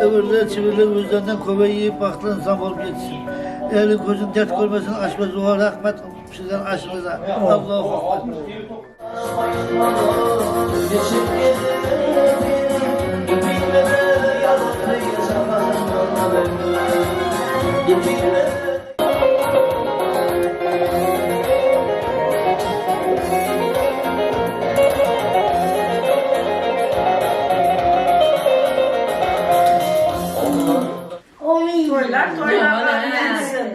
Öwürler, çivirler özlerinden köbeýip, bagtly ynsan bolup ýetişsin. Eli gözün dert görmesin, aşpez uga rahmet pişirilen aşymyza. Allahu Ekber. Toýlar toýlarga ülensin.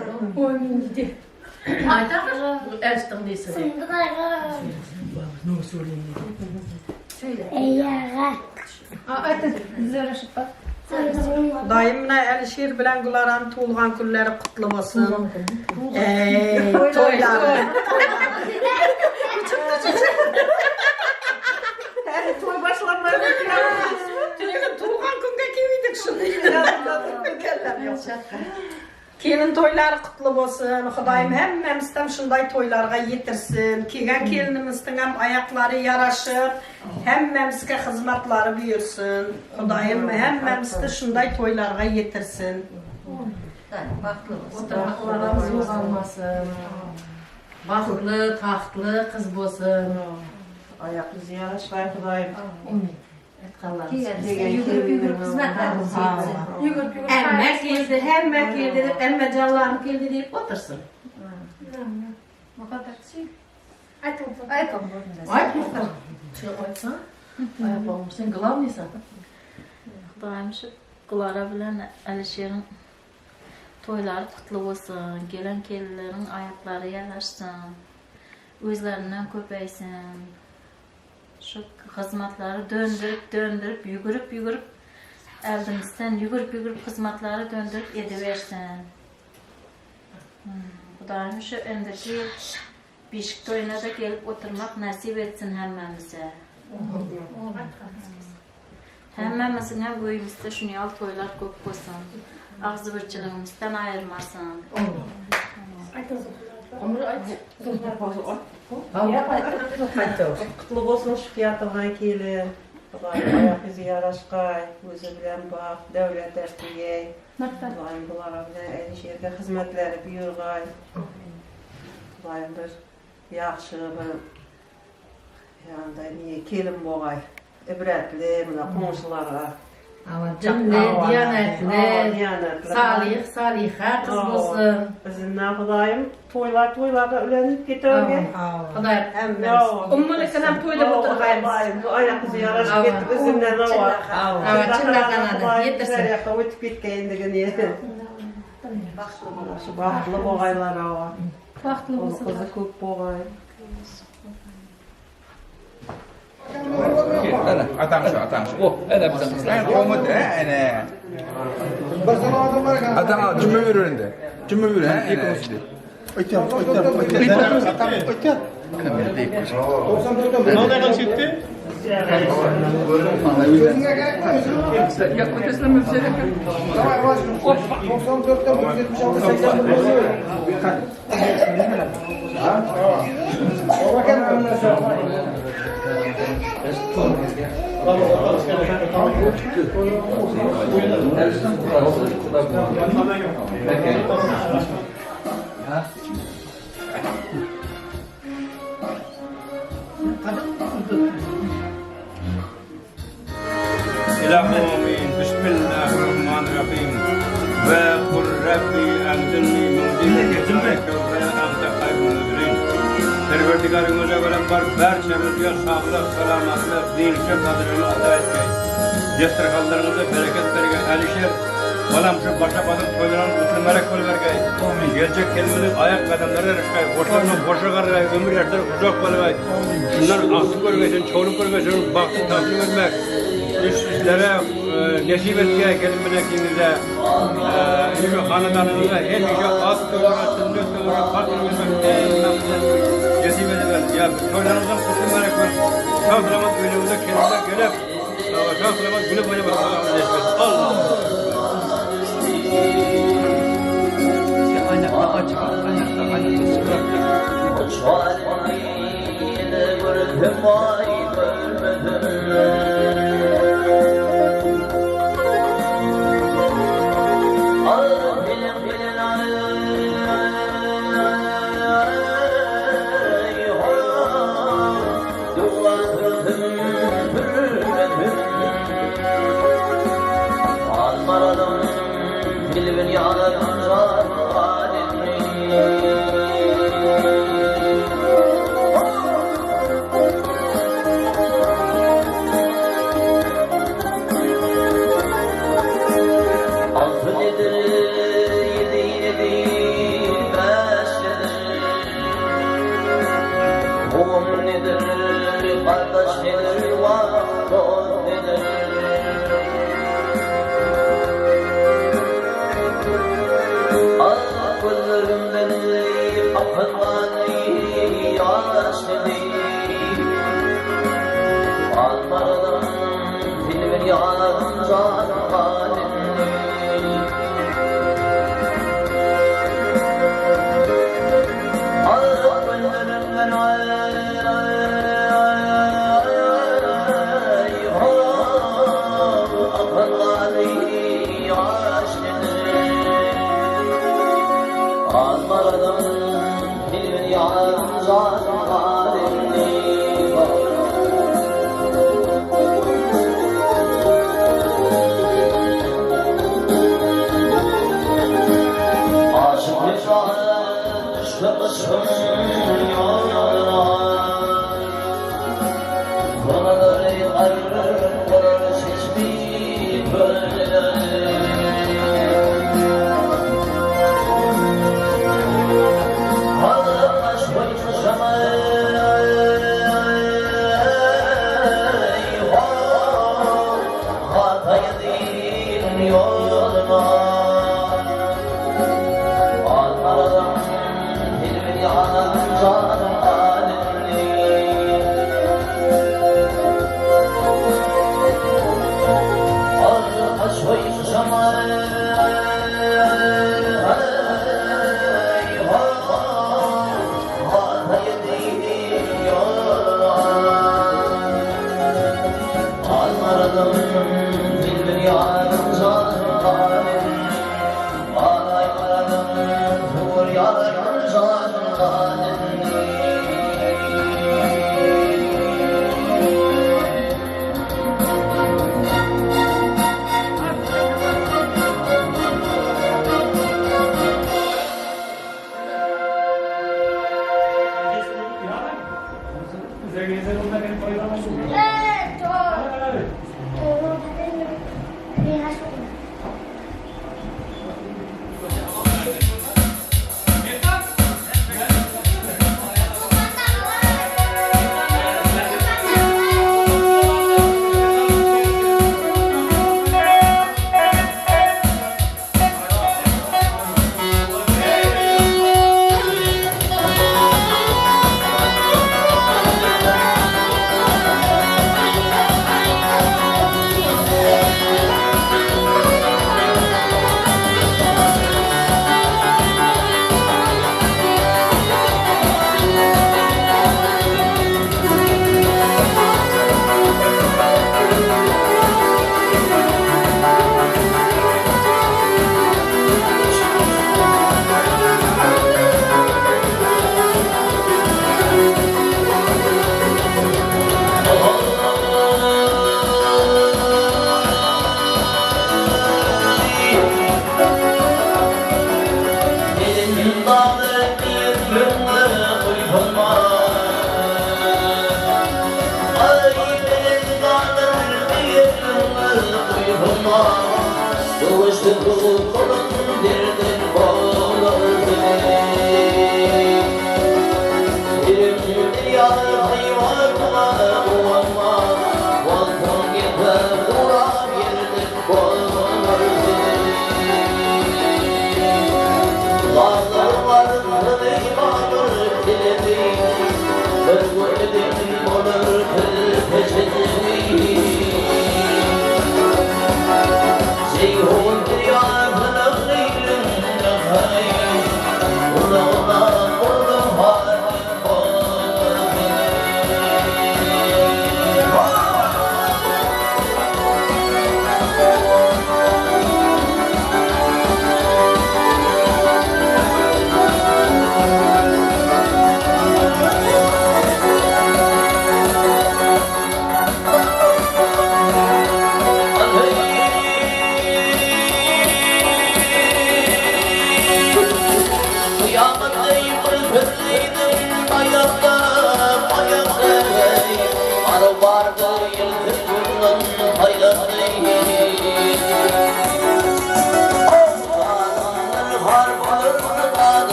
Hudaýym mine Älişir bilen Gülaran tugulgan günleri kutly bolsun. Eý, toýlary. Häli toý başlanmady. Tüneýin tugulgan günge kiwiydik şuny. Kelin toýlary kutly bolsun. Hudaýym hemmämizden şunday toýlarga ýetirsin. Kegen kelinimizdiňem aýaklary ýaraşyp, hemmämizge hyzmatlary buýursyn. Hudaýym hemmämizdi şunday toýlarga ýetirsin. Bagtly bolsun. Bagtly, tagtly gyz bolsun. Aýak ýüzi ýaraşgaý Hudaýym. Hemme geldi, hemme geldi, hemme janlarym geldi diýip otursyn. Aýt muhtar. Şu aýtsaň. Aýak sen glawnyýsan. Hudaýym şu Glara bilen Alişeriň toýlary gutly bolsun, gelen kelinleriň aýaklary ýaraşsyn, özlerinden köpeýsin. Şu hyzmatlary döndürip, döndürip, ýügürip, ýügürip, äldimizden ýügürip, ýügürip hyzmatlary döndürip edibersin. Hudaýym şu indiki ýyl bişik toýuna-da gelip oturmak nesip etsin hemmämize. Hemmämiziň hem öýümizde şuny ýaly toýlar köp bolsun. Agzybirçiligimizden aýyrmasyn. Kutly bolsun şu ýatyrgan kelin. Hudaýym aýak ýüzi ýaraşgaý, özi bilen bagt, döwlet ertigeý. Hudaýym bulara bilen Älişerge hyzmatleri buýurgaý. Hudaýym bir ýagşy bir ýanda niýe kelin bogaý. Ibretli muna goňşulara. Dinli, diýanetli, salyh, salyha gyz bolsun. Bizden Hudaýym toýlar toýlarda ülenip getirge. Hudaý hemmämiz. Ummalykanam toýlap oturgaýmyz. Hudaýym bu aýak bizi ýaraşyp getdi bizden awa. Awa çynlakanada ýetirsin. Ýaka ötüp gitgeýindigini. Bagtly bogaýlar awa. Bagtly bolsun. Gyzy köp bogaý. Ataň şu, ataň şu. Oh, ene bize kızlar. Oňat, ene. Ataň cümme bürür indi. Cümme bürür, he, ene. Ötýär, ötýär, ötýär. Ötýär. Nada çekti? Ilähi amin. Bismillahirrahmanirrahim. Ve kul Rabbi enzilni munzilen mübareken ve ente hayrul munzilin. Perwerdigarymyza gelen bar barçamyzga saglyk, salamatlyk, dinçlik, gadryny ata etgeý. Desterhanlaryňyza bereket bergeý. Alişer, balam şu başa basyp toýlaryň gutly märek bolubergeý. Geljek kelmeli aýak gadamlary ýaraşgaý, goşlaryna goşa gargaý, ömür ýaşlary uzak bolgaý. Şundan agtyk görgeý, çowluk görgeý, bagtly tagtly görmek. Iş işlere nesip etgeý gelin bilen ikinize. Şu hanadanyňyza hemişe at töwra, sünnet töwra, parz görmek hemmämize nesip ediber. Ýa toýlaryňyzam gutly märek bolsun. Sag salamat öýleriňize kelinler gelip, sag salamat gülüp oýnap oturmagy nesip etsin. Allah. Uçar aýyny gördüm aý görmedim.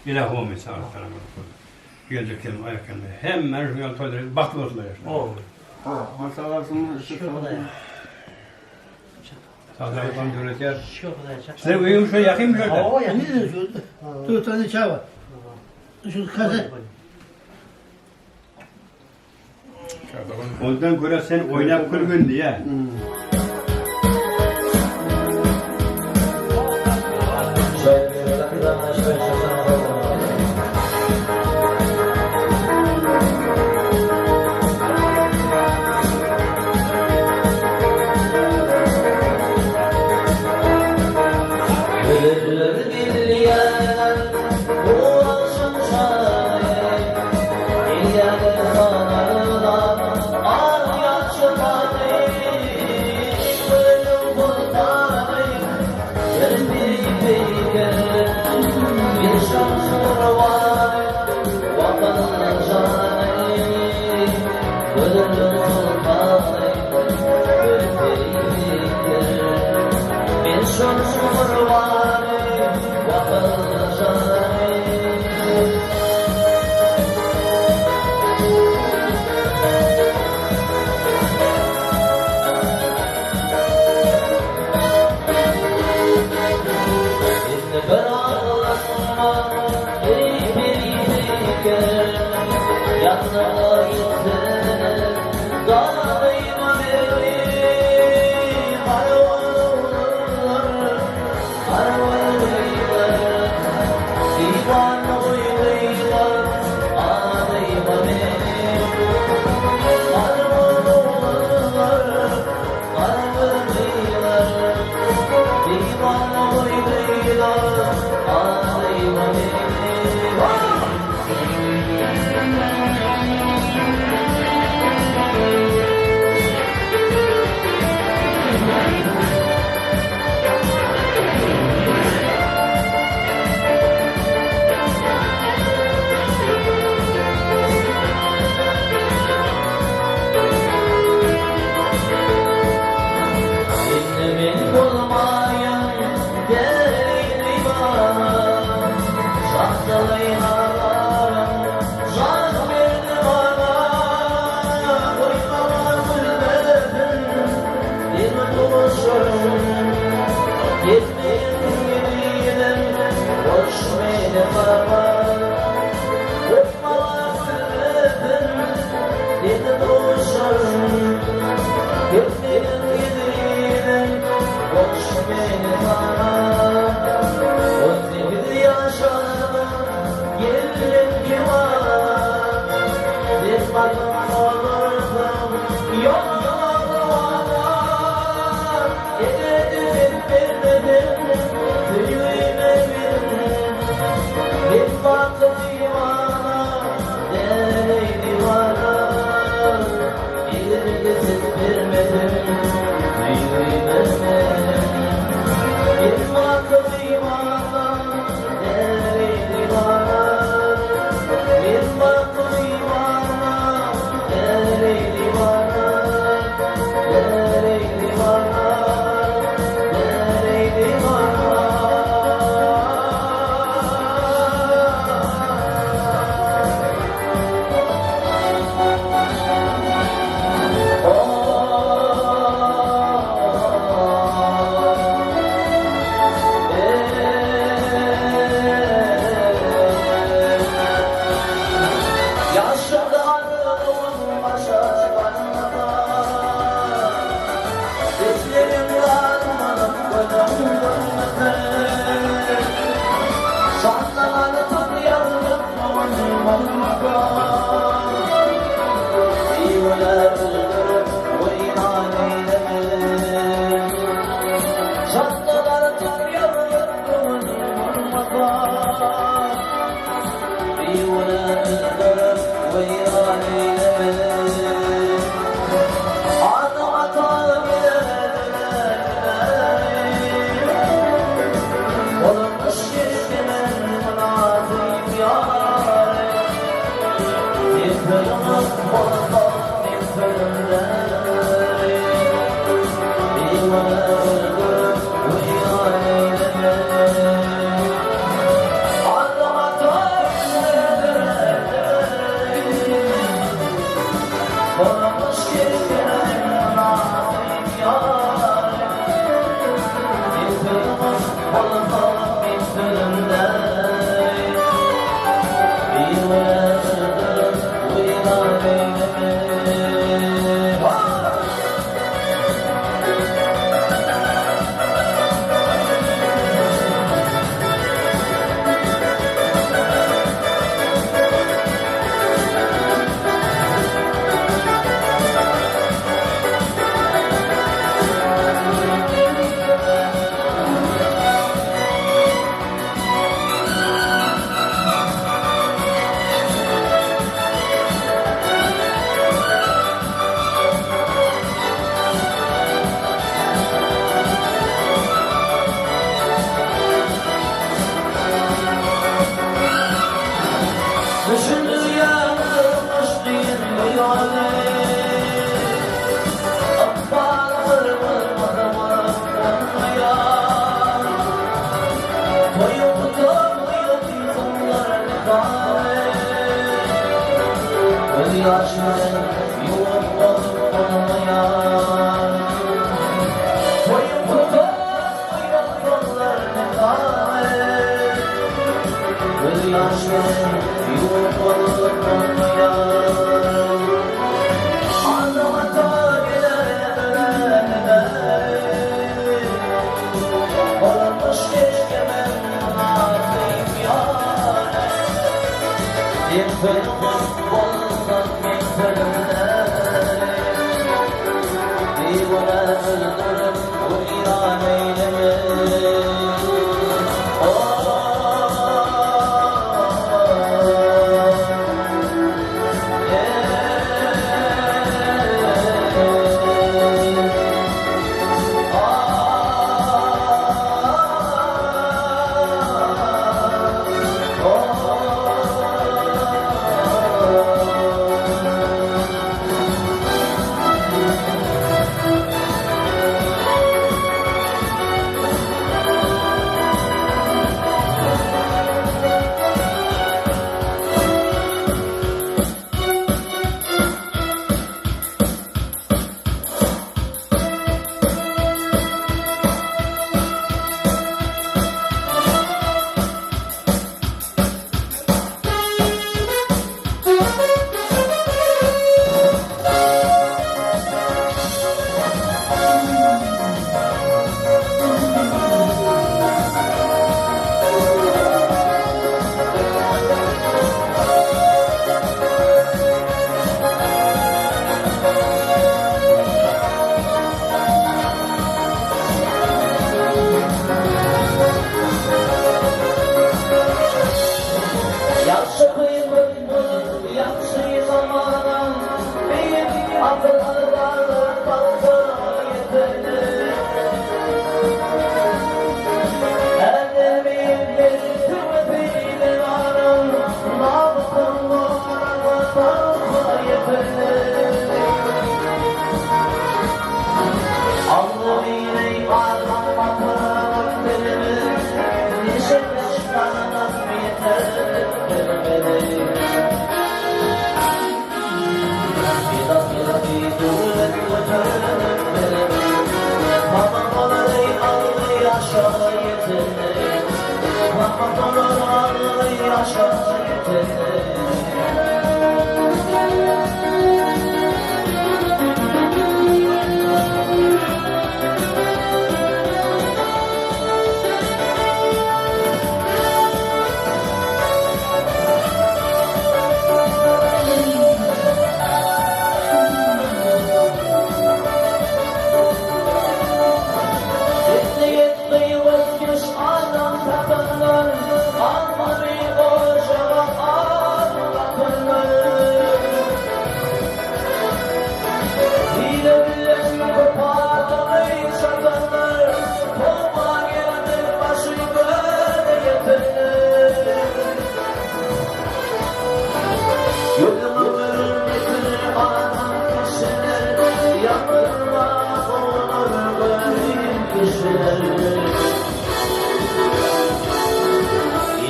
Ilahu amin sag salamat bol. Geljek ýylyň aýak ýylynda hemmäniz şu ýaly toýlar edip bagtly bolsunlar ýaşlar. Sag salamat döwlet ýar. Size öýüň şo ýakyn bu ýerde. Ne şu? Dört tane çağ var. Şu kase. Ondan görä sen oýnap gülgün diýä.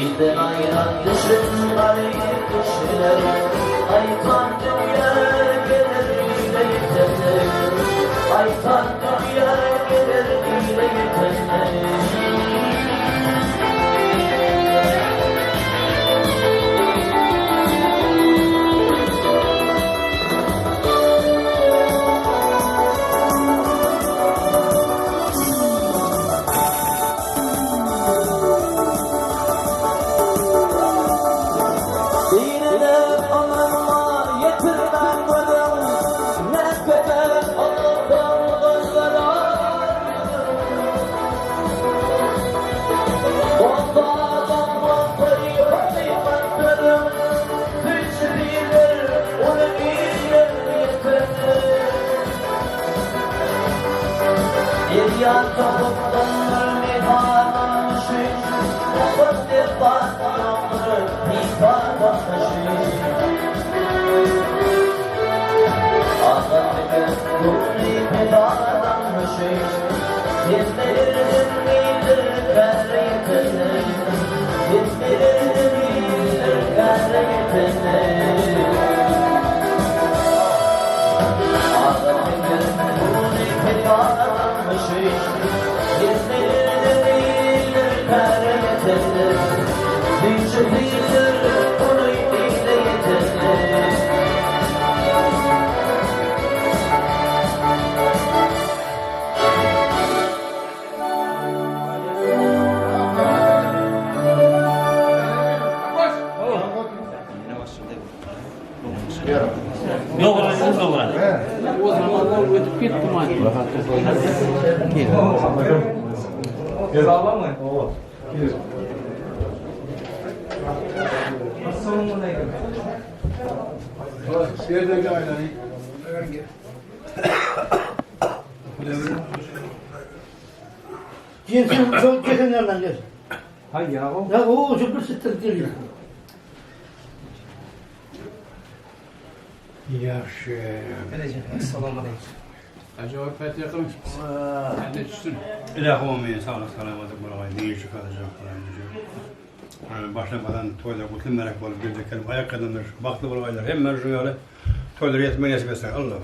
Ilden aýran düşen garyp kişiler, Aýtan dünýä geler ile ýetende, Aýtan dünýä geler ile ýetende. Dinine ynanma, ýetirmän gözüň, Nätmese Allahdan gözlerin. Onda-da bolsa hakykat sözüň, Süýji diýler, ony diýler ýetende. Derýa topukdan mehanan düşüp, Mukaddes batlandyr Isa başyny. Adam eken ruhy pedadan düşüp, Hemmelerden iýdir käre ýetende, Hemmelerden iýdir käre ýetende. Gelsin, çok gelin yerden gel. Hay ya o. Ya o şu bir sıtır geliyor. Ajoyib fatiha qilib. Endi tushsin. Ilohim amin. Sog'lik salomatlik bo'lg'ay. Menga shu Başlamadan to'ylar qutli merak bo'lib keldi. Kelib oyoq qadamlar baxtli bo'lg'aylar. Hamma shu yo'li to'ylar yetmay nasib etsin. Alloh.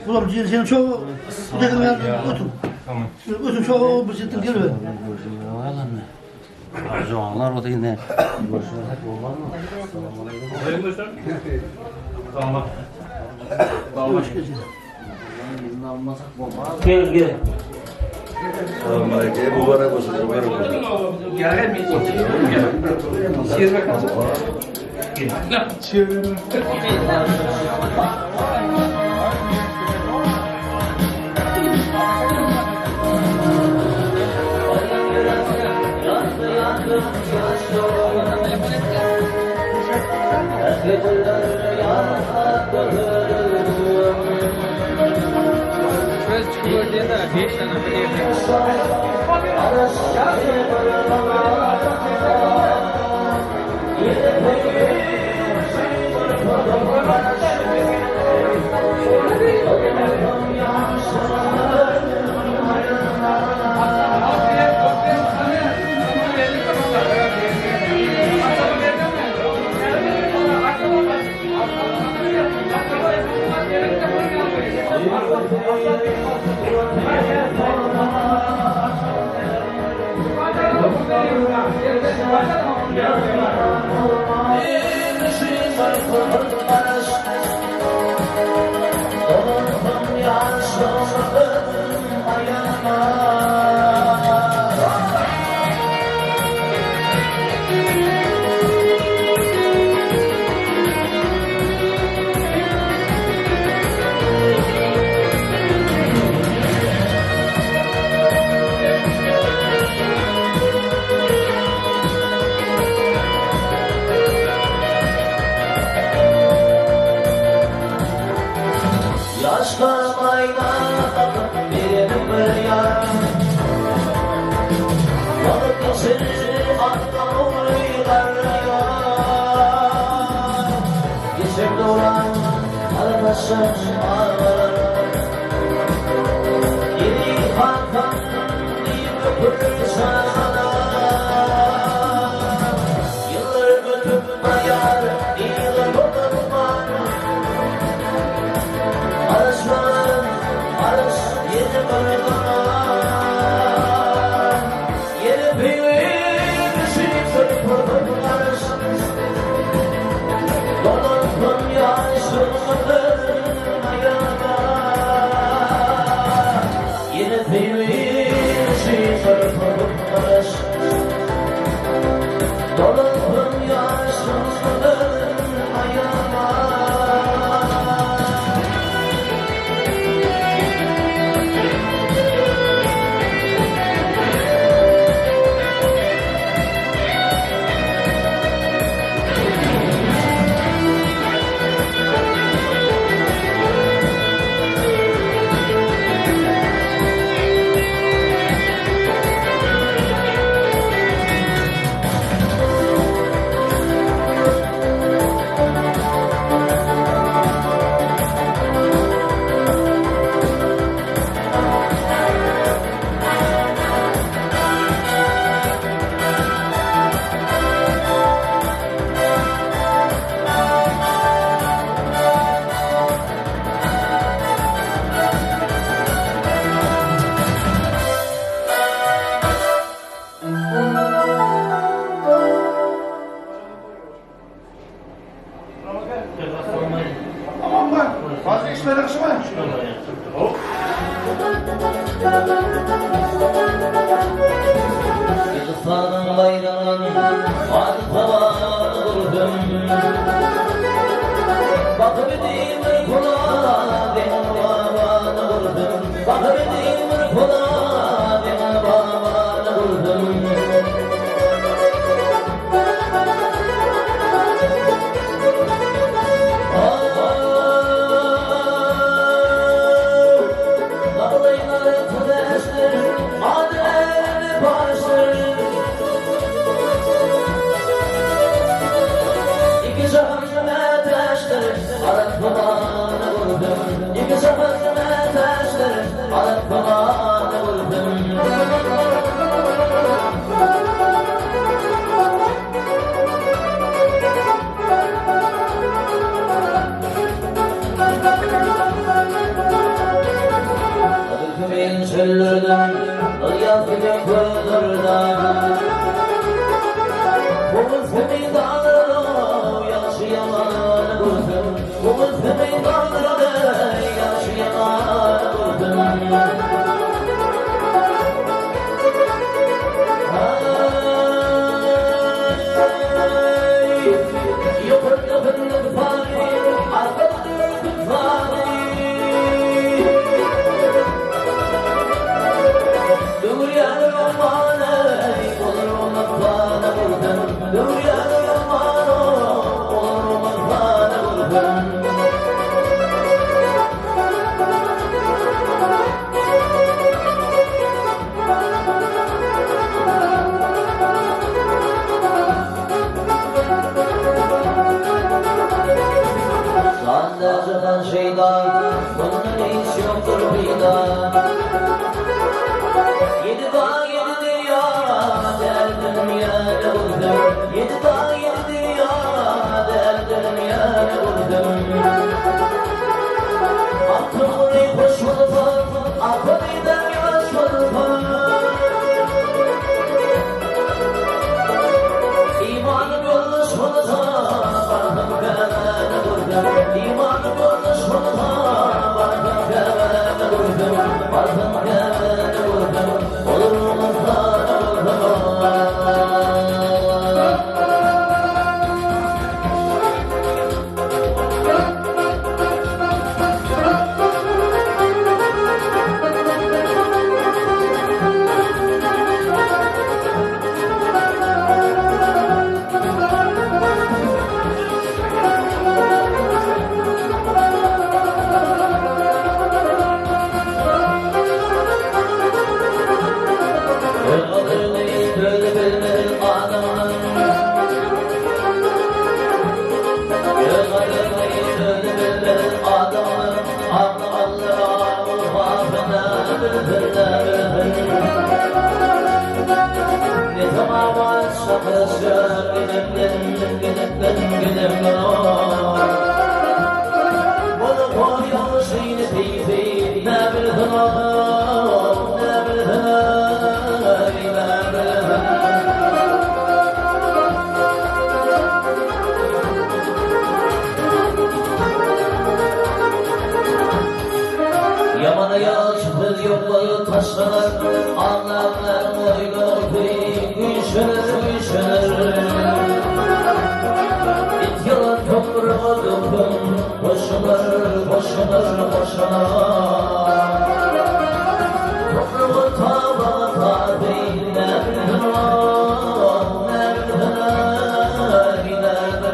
Ulan senin çok dedim ya otur. Tamam. Otur çok bir sıtır geliyor. Juanlar o da yine. Hoş geldin. Gel gel. Garyndaşym agalar. Ýeri kakam diýip öpür çagalar. Ýyllar ötüp barýar, yza dolanman. Garaşman, garaş ýene bir zaman. Ýene söýüşip syrpyrdym garaş. Dolandım ýaşlygymyň aýagyna. Ýene söýüşip syrpyrdym garaş. Dolandım ýaşlygymyň aýagyna. Fazla işler yaxşy mı? Yıldızların bayrağın Adı vurdum. Bakıp demir kula Benim babanı vurdum. Bakıp demir kula Benim babanı vurdum. Dağlayları tüdeştir, adem başır. İki cihan ateştir, alıp babanı vurdum. İki cihan ateştir, alıp babanı vurdum. Hükümün çöllerden, Riyaz gibi köllerden. Kumuz kimi dağlara, yaşı yaman vurdum. Kumuz kimi dağlara, yaşı yaman vurdum. Ay, yukarıda fındık fani, arkada dört fani. Dünyanın romanı, olur olmaz vurdum. Dünyanın romanı, olur olmaz vurdum. Sende cihan şeyda, bundan hiç yoktur peyda. Yedi dağ yedi derya, derdim yere vurdum. Yedi dağ yedi derya, derdim yere vurdum. Aklımı koşmalı, aklımı da yaşmalı. İmanım yolmuş buluta, vardım gelene vurdum. İmanım yolmuş buluta, vardım gelene vurdum. Vardım gelene vurdum. Olur olmaz vurdum. Aşar gidemden gidemden gidemden Yamana yalçıkız yolları taşlanır, Anlamlar oylar güçlenir, güçlenir. İt yalan toprağa dokun, Boşanır, boşanır, boşanır. Toprağı taba tabi, ne bilhına, ne bilhına, ne bilhına.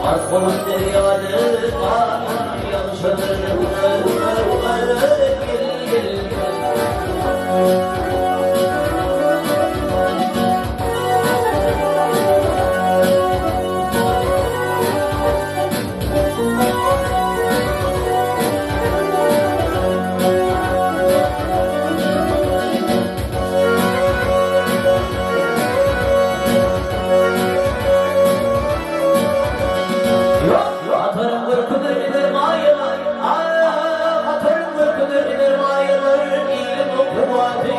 Gark bolup derýada galan ýagşydyr. Ataryň görküdir gider maýalar, Ataryň görküdir gider maýalar, Iliň kuwwaty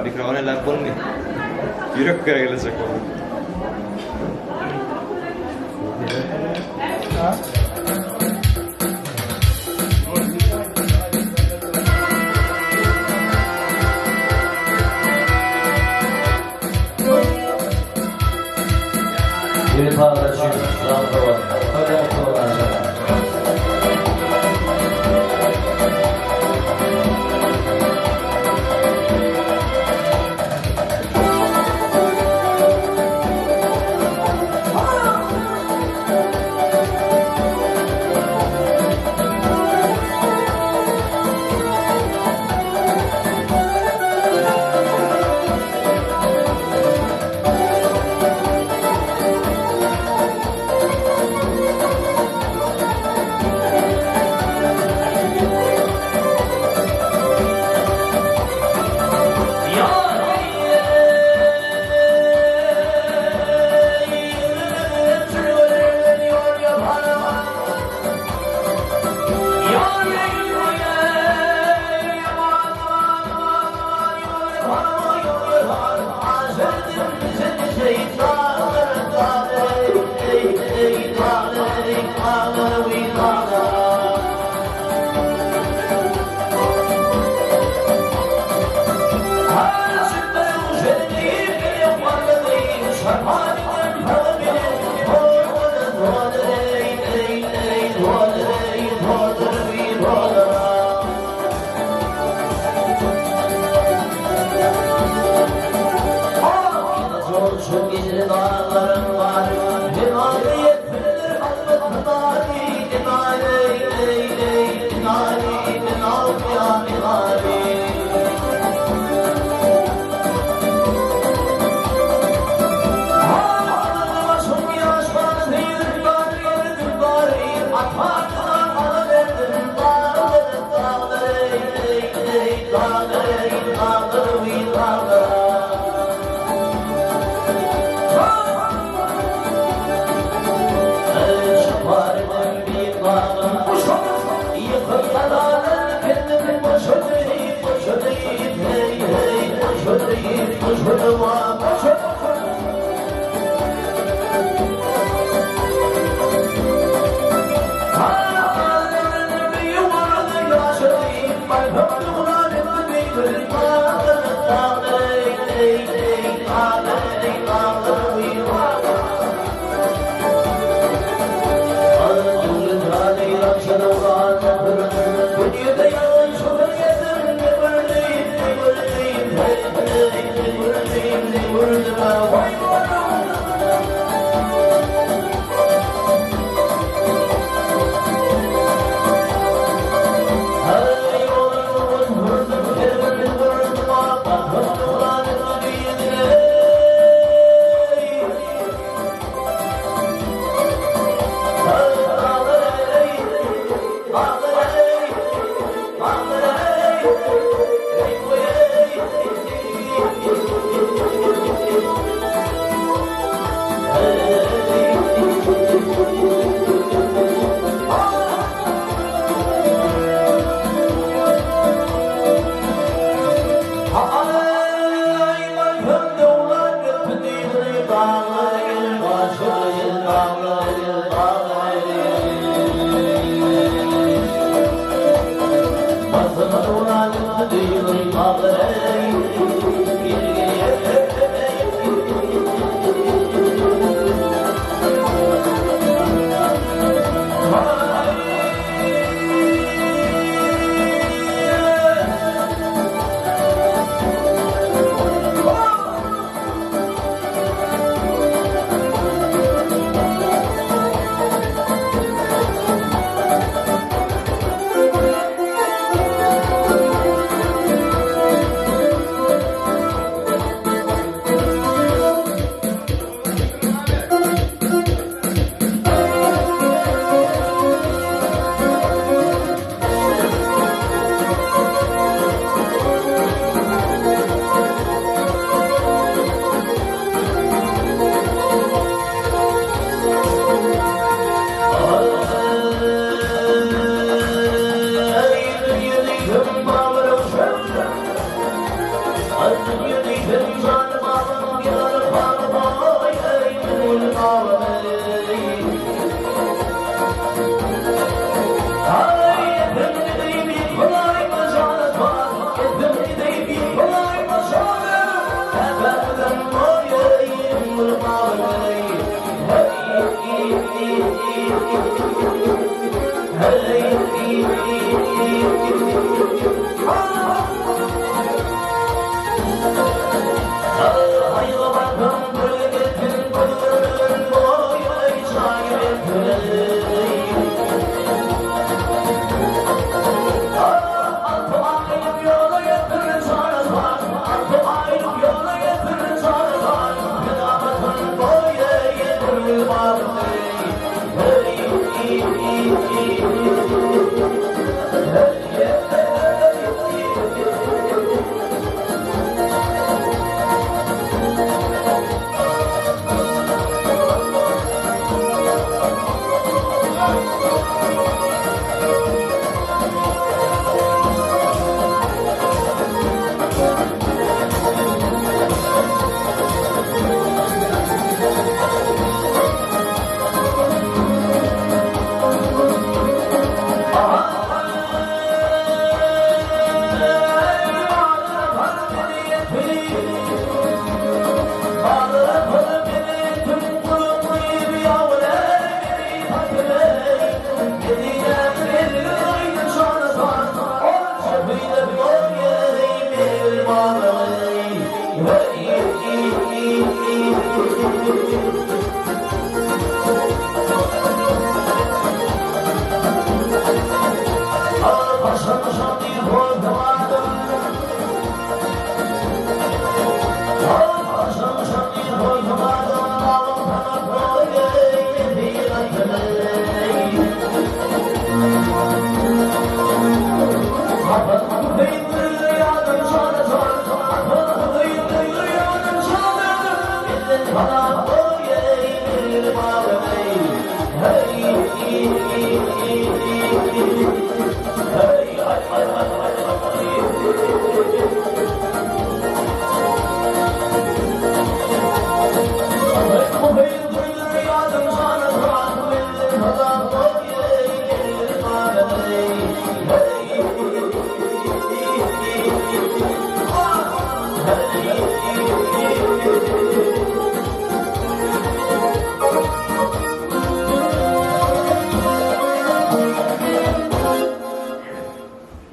Mikrofon elläp bolmaýar. Ýürek gerek elejek boldy. Hey!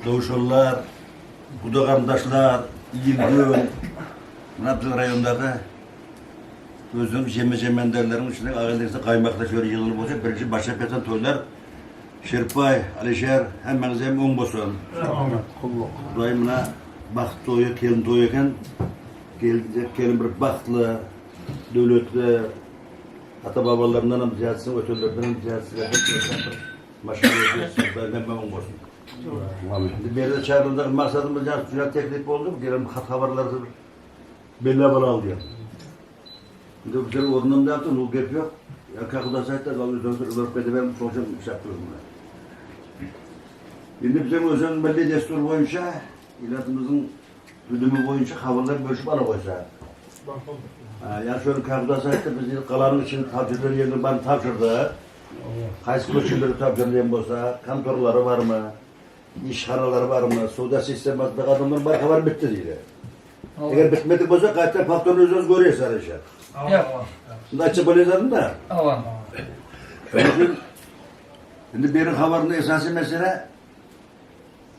Dowşanlar, guda garyndaşlar, il-gün, muna biziň raýondaky özüniň jeme-jemenderleriň içinde agyz gaýmakda şöyle ýylyny bolsa birinji başlap ýatan toýlar Şeripbaý, Alişer, hemmäňiz hem oň bolsun. Amin, gulluk. Hudaý muna bagt toýy, gelin toýy eken. Gelinjek gelin bir bagtly, döwletli, ata-babalaryndan hem zyýatsyn, ötenlerden hem zyýatsyn. Bir maşgala etsin, Hudaý hemme oň bolsun. Amin. Indi berde çagyryldaky maksadymyz ýa juda teklip boldy, gelen hat-habarlary belläp alaly diýen. Indi bizler ornundan da yaptı, bu gep yok. Ya kakudası aytdı, al özümüz ılıp kedibem, sonuçta şartlı bunlar. Indi bizim özümüz milli destur boyunca, ilatımızın güdümü boyunca haberler bölüşüp ala koysa. Ha, ya şöyle kakudası aytdı, biz kalanın için tapşırdığı yerini bana tapşırdı. Qaysi ko'chaları tapşırlayan bolsa, kontorları var mı, işhanaları var mı, suda sistemasındaki adamların var haber bitti deydi. Eger bitmedik bolsa qayta faktorunu özüňiz görýärsiz Alişer. Bunda açık bolýar da. Awa. Şonuň üçin indi beriň habarynda esasy mesele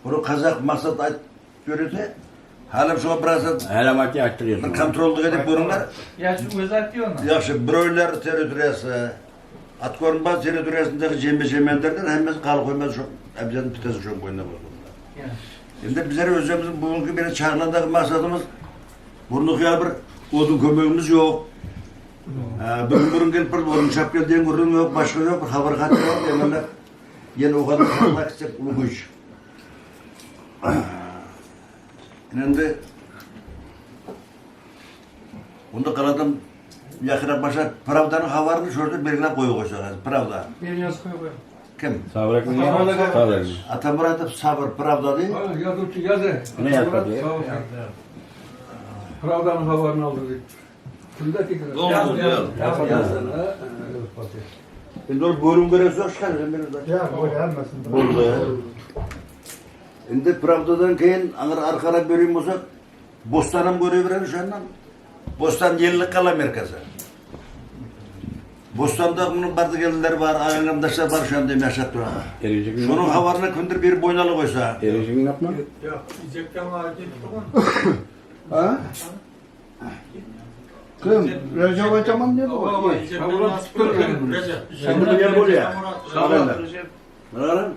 bunu kazak maksat ayt görüte halim şo biraz Hälem aytdy aýtdyr bir kontrollyk edip görüňler. Ýa şu özi aýtdy ony. Ýagşy broýler territoriýasy at görünmez territoriýasyndaky jemme jemenderden hemmesi galyp goýmaz şo äbden pitesi şo boýunda bolsun. Endi bizler özümizin bugünkü bir çağrılandaky maksadymyz burnu hyýal bir odun kömegimiz ýok. Bugün burun gelip bir odun çap gel diýen gürrüň ýok, başga ýok, bir habar hat ýok. Emele ýene o kadar habar gitsek uly güýç. Endi Bunda galadan ýakynak başa Pravdanyň habaryny şurada belgilep goýup goýsaňyz, Pravda. Men ýazyp goýup. Kim? Sabır Sabır. Atamuratov Sabır Pravda diý. Ýazuwçy ýazy. Ne ýazdy? Pravdanyň habaryny aldy diýip. Kimde fikir? Endi ol bölüm gerek ýok şikar. Ýa, bolýar hemmesini. Boldy. Endi Pravdadan keyin aňyr arkalap bereyim bolsa Bostanam görebilen şondan. Bostan ýyllyk gala merkezi. Bostanda munuň bardy geldiler bar, aýangamdaşlar bar şonda hem ýaşap duran. Şonuň habaryna kimdir biri boýun ala goýsa. Erişigiň ýokmy? Ýok, iýjekden bar diýipdi ony. Ha? Kim? Recep Ataman diýdi o. Şimdi bu ýer bolýar. Mına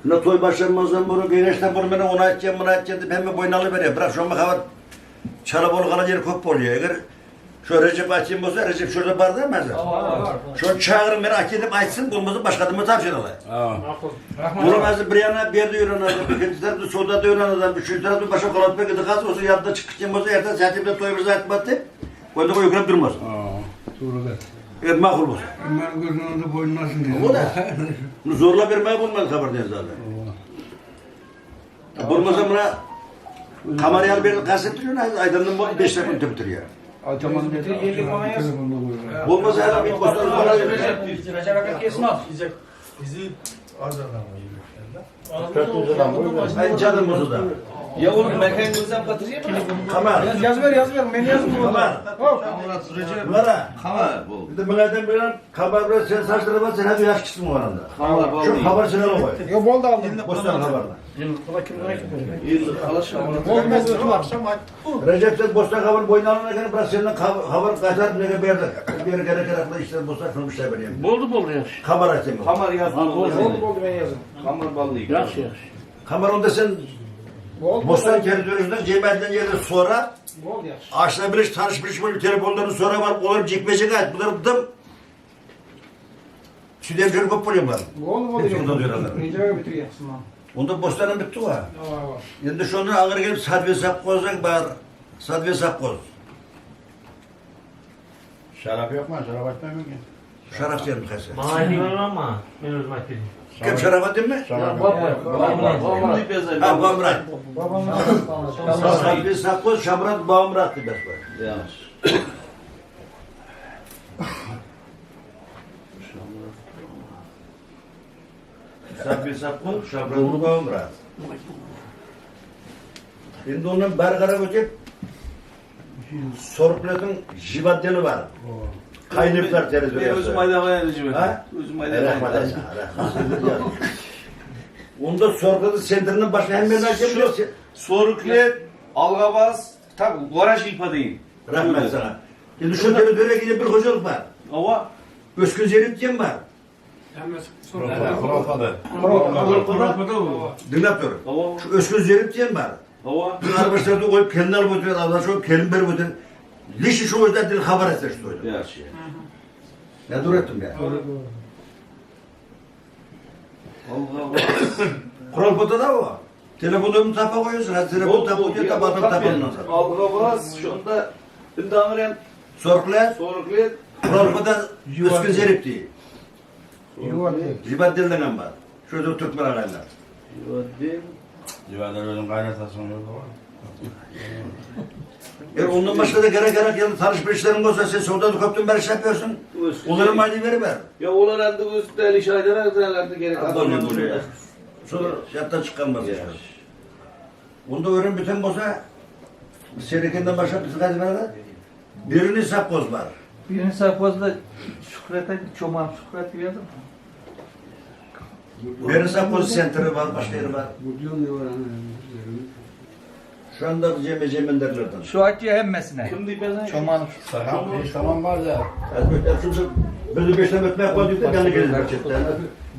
Mına toý başlanmazdan burun geňeşden burun meni ony aýtýan, muny aýtýan diýip hemme boýun alyberýär. Birak şoňa habar çala bolup galan ýeri köp bolýar. Eger şu Rejep aýtýan bolsa, Rejep şurada bar da mäzir. Şony çagyryň meni aýtýan diýip aýtsyn, bolmasa başga adama tabşyraly. Munuň häzir bir ýana berdi ýören adam, ikinji tarapda sodada ýören adam, üçünji tarapda başga galatma gidip galsa, olsa ýadynda çykyp gitýän bolsa, ertesi hätip bilen toý bir zat aýtmady diýip, onda öýkelep durmasyn. Dogry. Eger makul bolsa. Hemmäniň gözüniň önünde boýnuna alsyn diýdi. O da. Bunu zorla bermäge bolmaz habar diýen zady. Bolmasa muna Kamar ýaly berdi gaç etdiriyor aýdandan bolup 5 sekund bitirýär. Ataman dedi. Bolmasa her bir bostan bana Recep aka kesin al. Bizi az adam Ay canım olsa da. Ya oğlum mekan gözden batırıyor mu? Kamar. Yaz ver yaz ver. Men yazım Kamar. Bunlara. Kamar bu. Bir de bunlardan bilen kamar bilen sen saçları var sen hadi yaş kısmı var onda. Kamar bal Şu haber sen al koy. Yo boldy aldım. Bostan haberle. Recep sen bostan haber boyun alana kadar bırak senden haber kaçar ne berdi. Bir yere gerek gerekli işler bostan şunu işler vereyim. Boldy boldy ýagşy. Kamar açayım. Kamar yaz. Boldy boldy men yazım. Kamar bally. Ýagşy ýagşy. Kamar onda sen Boldy. bostan territorisinde cemaatten yerde sonra Boldy ýagşy. Aşna biliş, tanış biliş böyle telefonlarını sonra var, olur cikmecik ait. Bunları dım. Süden şöyle kop oluyor bunlar. Boldy boldy. Hepsi oradan diyorlar. Recep bitir ýagşy. Onda bostanın bitti var. Aa. Endi şondan ağır gelip sadve sapkozak bar. Sadve sapkoz. Şarap yok mu? Şarap açmayayım mı? Şarap diyelim kaysa. Bana aytayım ama ben özüm aytayım. Kim şarap değil mi? Şarap. Ha Bağımrat. Sabri Sakkoz, Şamrat Bağımrat diye var. Yanlış. Sabri Sakkoz, Şamrat Bağımrat. Şimdi ondan beri karab ötüp Soruklet'in jivaddeli var. Kaynıplar Ben teritoriyası. özüm ayda Recep. Ha? Özüm ayda. Rahmet eylesin, rahmet eylesin. Onda Soruklet'in sentrinin başına hem ben açayım. Soruklet, Algabaz, tabi Goraş ilpa değil. Rahmet sana. Şimdi şu teritoriye gidip bir hocalık var. Ova. Özgün Zeynep diyen var. Kuralpadı. Dinlep dur. Ova. Şu Özgün Zeynep diyen var. Ova. Bir arabaşlarda koyup kendi alıp ötüyor, Allah çok kelim berip ötüyor. Lişi şu yüzden dil haber etse şu toyda. Yaxşı. Ne dur ettim ya. Allah Kuralpata da o. Telefonu mu tapa koyuyorsun? Ha, telefon tapa koyuyor, tapa tapa tapa ondan sonra. Algabaz, şunda Ümdamiren Soruklet, Soruklet, Kuralpata Özgün Zeynep diye. Yuvarlak. Zibat dilden var. Şurada Türkmen araylar. Yuvaddin. Civarda özün kaynatasın oldu. E ondan başka da gerek gerek yanı tanış bir işlerin olsa sen solda da koptun ben iş yapıyorsun. Onların mali veriver. Ya olar endi öz deli şaydalar endi gerek Adamı buraya. Sonra yattan çıkan var. Onda öğren bütün bolsa Serikinden başka bizi kaç verdi? Birini sapkoz var. Birini sapkozda Şükret'e Çoman Şükret yazdım. Birini sapkoz sentri var, başka yeri var. Şu anda Cem Cemenderlerden. Şu atıyor hemmesine. Kim deyip Çoman Tamam, hiç tamam var ya. Bizi beşten ötmek koyduk da kendi gelir gerçekten.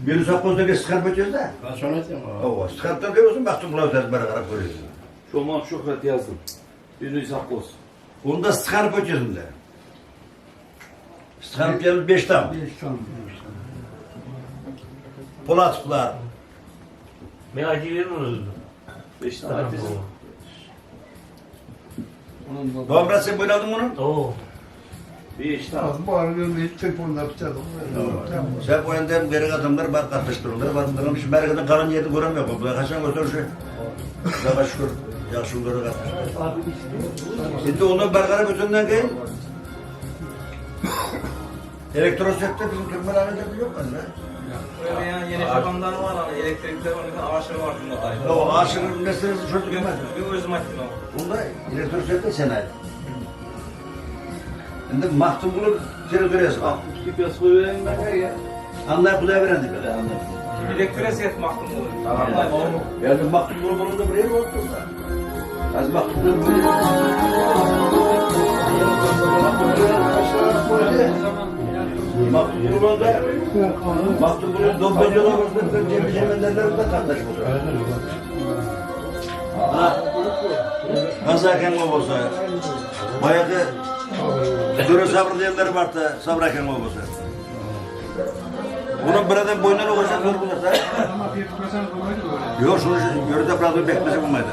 Birini sapkozda bir sıkarp ötüyoruz da. Ben sonra ettim. O sıkarptan koyuyorsun, baktım kulağı ters bana karab koyuyorsun. Çoman Şükret yazdım. Birini sapkoz. Onda sıkarp ötüyorsun de. Sıkarp yalnız beş tam. Beş tam. Polatlılar. Ben acı veririm onu. Beş tane atıyorsun. Babam sen böyle aldın bunu. Oo. Beş tane. Bu arada hiç telefonda biter. Sen bu yönden geri adamlar var katlaştırırlar. Var bunların şu merkezden kalan yerini göremiyor. Bu kaçan götür şu. Daha şükür. Yaşlıları katlaştırır. Şimdi onu bergara bütünden gel. Elektrosette bizim Türkmen ailede yok mu? Buraya yeni şapanlar var hani elektrikler var, ağaçları var bunda O ağaçların meselesi çocuk yemez. Bir özüm açtım o. Bunda elektrosette sen ait. Şimdi Mahtumgul'un teritoriyası var. 62 yaz koyuyorum ben ya. Anlayıp kulağa veren de böyle. Elektrosiyet mahkum olur. Tamam. Yani Mahtumgul'un bunu da buraya koydum da. Az Mahtumgul'un buraya. Mahtumgul'un da Mahtumgul'un Dobbacalı olmasından Cemil Cemenderlerin de kardeş oldu. Ha. Kazaken babası. Bayağı Dürü sabır diyenleri var da sabraken babası. Bunun birader boynuna koyacak zor bulursa. Yok şunu yürüde bırakıp bekmesi bulmaydı.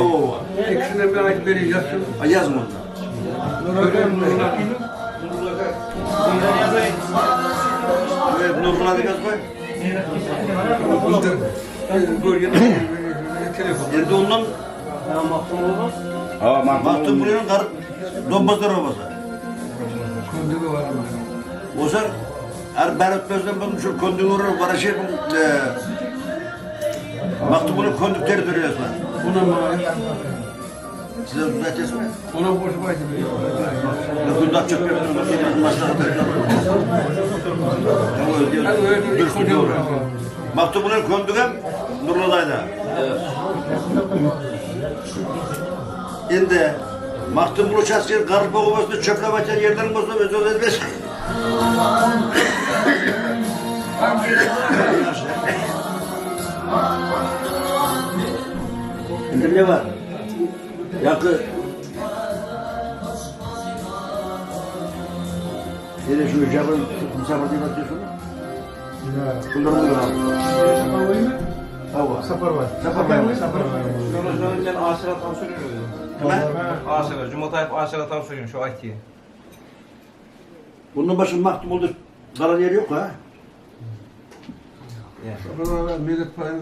Oo. İkisinden bir ayet vereyim yazsın. Ay yazma onu. Evet, Nurullah da koy. Şimdi ondan Ha, Mahtumgul'un kar Dombazlar obası. Kundulu var ama. O zaman er ben ötmezden bunu şu kondurur var şey Mahtumgul'un kondüktörü duruyorlar. Buna mı? Size düzelteceğiz mi? Ona boş baydı. Kundak çok yapıyorum. Maktubunun kondugam Nurlu'daydı. Şimdi Maktubulu çaskır Karpa Ovası'nda çöple başlayan yerlerin olsa öz öz etmez. Şimdi ne var? Yakı Yine şu icabı misafir diye bakıyorsun. Şunları buyur abi. Saparbay. Saparbay. Saparbay. Şunu ben aşıra tavşırıyorum. Kime? Aşıra, Cumhurtayip aşıra tavşırıyorum şu aytiyi. Bundan başka mahtum oldu. Kalan yeri yok ha. Saparbay millet payını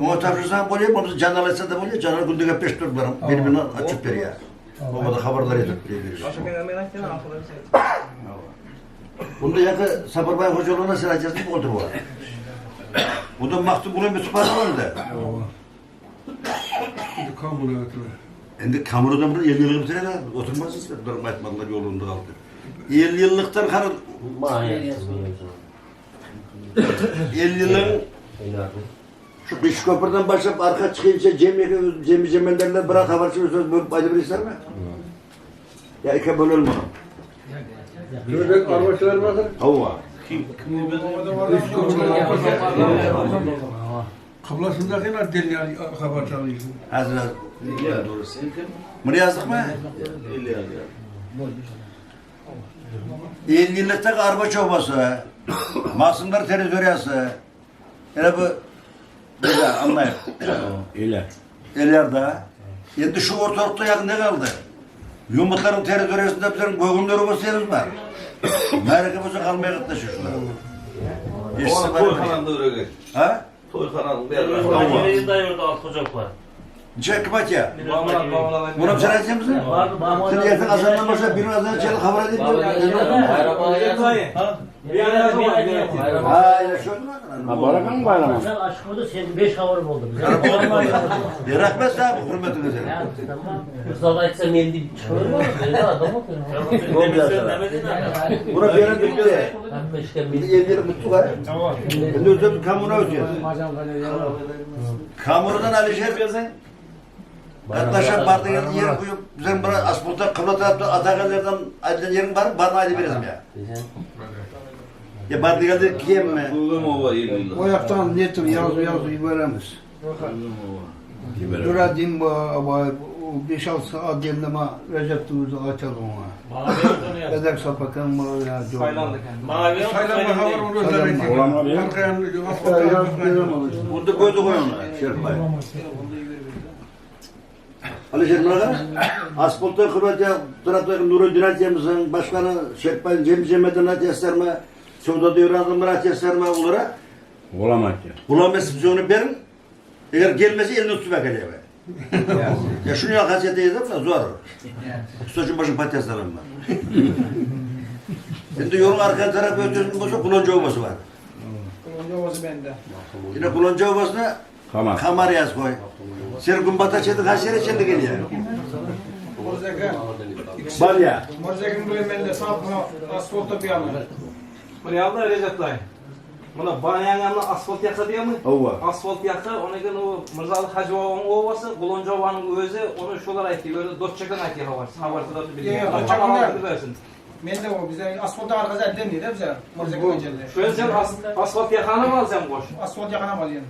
Ona tapşırsan oluyor, babası canlar etsen de oluyor. Canlar günde peş durdular. Birbirine açıp veriyor. Baba da haberler edip veriyor. Aşıra ben aytayım, aşıra Bunda yakı Saparbay Hocalı'na sen açarsın oldu bu. Bu da mahtum bunun bir süper var da. Şimdi kamuda götürür. Şimdi kamurodan bunu 50 yıllık bitireler. Oturmaz işte. Durum aytmadılar yolunda kaldı. 50 yıllıktan karı 50 yılın şu dış köprüden başlayıp arka çıkınca Cem Cem Cemenlerle bırak haberci söz bölüp ayrı bir ister mi? Ya iki bölelim onu. Gördük arbaçılar vardır. Hava. Kıblasındakiler deli haber çalıyor. Hazır. Bunu yazdık mı? 50 yıllıkta arba çorbası, Masumlar teritoriyası, yani bu, böyle anlayın. Öyle. Elyar'da. Şimdi şu ortalıkta yakın ne kaldı? Yumurtların teritoriyasında bizim göğünler obası yerimiz var. Merke bozu kalmaya yaklaşıyor şunlar. İşsiz var. Toyxananı öyrək. Ha? Toyxananı var. Çek bak ya. Bağımlar, bağımlar. Bunu sen açacak mısın? Sen yakın azandan başla bir azan içeri haber edin. Ha ya şöyle Ha barakan mı bayramı? Sen aşk oldu, senin beş havarım oldu. Bir rahmet sahibi hürmetine senin. Mustafa aytsa men deb chiqaverma, böyle adam Buna bir yere bitti. Hamma ishga Bir yerleri mutlu var. Şimdi özüm kamuna ötüyor. Kamurudan Alişer Yaklaşan barda geldi yer koyup bizim buna asfalta kıbla tarafta atakallerden ayrılan yerin var mı? Barına ayrı verelim ya. Ya barda geldi kiyem mi? Buldum ova 50 yıllık. O yaktan netim yaz yaz veremiz. Duradim bu o 5-6 saat demleme Recep Tuğuz'u açalım ona. Bedek sapakan mı ya? Saylandı kendini. Saylanma haber olur da Burada koydu koy onu Şerif Bey. Alişer buna Asfalta kıbla tarafta Nurul Dinatiyemizin başkanı Şerif Bey'in Cem Cem'den Atiyeslerme Suda Devran'ın Atiyeslerme olarak Olamaz ya. Bulamaz onu verin. Eğer gelmese elini tutmak geliyor. ya şunu ya kasete yazıp da zor. Ustacım başım patates alalım ben. Şimdi yolun arka tarafı ötesinin bolsa Kulonca Ovası var. Kulonca ovası bende. Yine Kulonca Ovası'na Tamam. kamar yaz koy. Sen kumbata çedik, haşere çedik geliyor. Morzaka. Var ya. Morzakın böyle bende sağ buna asfalta bir yanı. Bunu yaptı Recep dayı. Buna banyanın asfalt yaka diye mi? Ova. Asfalt yaka, ona göre o Mırzalı Hacı Baba'nın ovası, Kulonca Ova'nın özü, onu şular aytı, böyle Dotçak'ın aytı havarsı, havarsı da biliyor. Ya, Dotçak'ın Dotçak'ın versin. Men de o bize asfalta arkası elden de bize Morzak'ın öncelde. Şöyle sen as, asfalt yakanı mı alacaksın boş? Asfalt yakana var yani.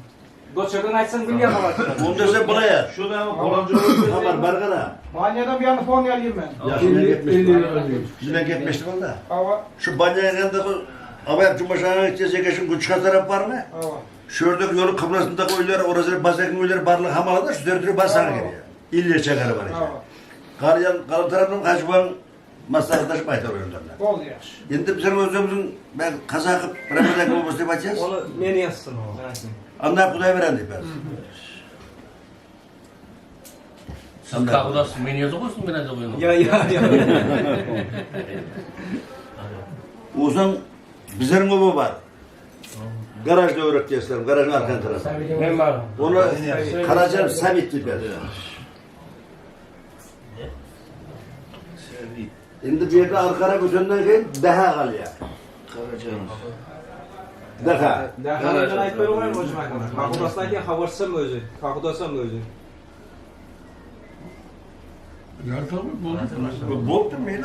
Dotçak'ın aytsan bil yakalar. Bunu da sen buna yaz. Şuradan Kulonca Ovası. Kamar bargana. Banyadan bir yanı fon alayım ben. Ya şimdi gitmiştim. Şimdi ben gitmiştim onda. Hava. Şu banyanın yanında Ama Cumhurbaşkanı'nın içecek eşim Güçka taraf var mı? Hava. Şuradaki yolun kıblasındaki oylar, orası Basakin oyları barlık hamalada şu dördürü basar geliyor. İlle çakarı var işte. Hava. Karyan, karın tarafının kaçman maslahatlaşıp aytar oyunlarına. Bol yaş. Şimdi bizim özümüzün ben kaza kıp Ramazan babası diye bakacağız. Onu meni yazsın. Anlar Kuday veren deyip ben. Siz kakudasın, men yazı koysun, men yazı koyun. Ya ya ya. Uzun bizlerin oba var. Garajda öğreteceğiz, garajın arka tarafı. Ben varım. Onu Karaca Sabit deyip ben. Şimdi bir yerde arkara götünden keyin daha kalıyor. Daha. Daha aytmay qo'yaymi hocam aka? Kakudasın aytayım, havarsı özü. Kakudasın özü. Bol mu yine?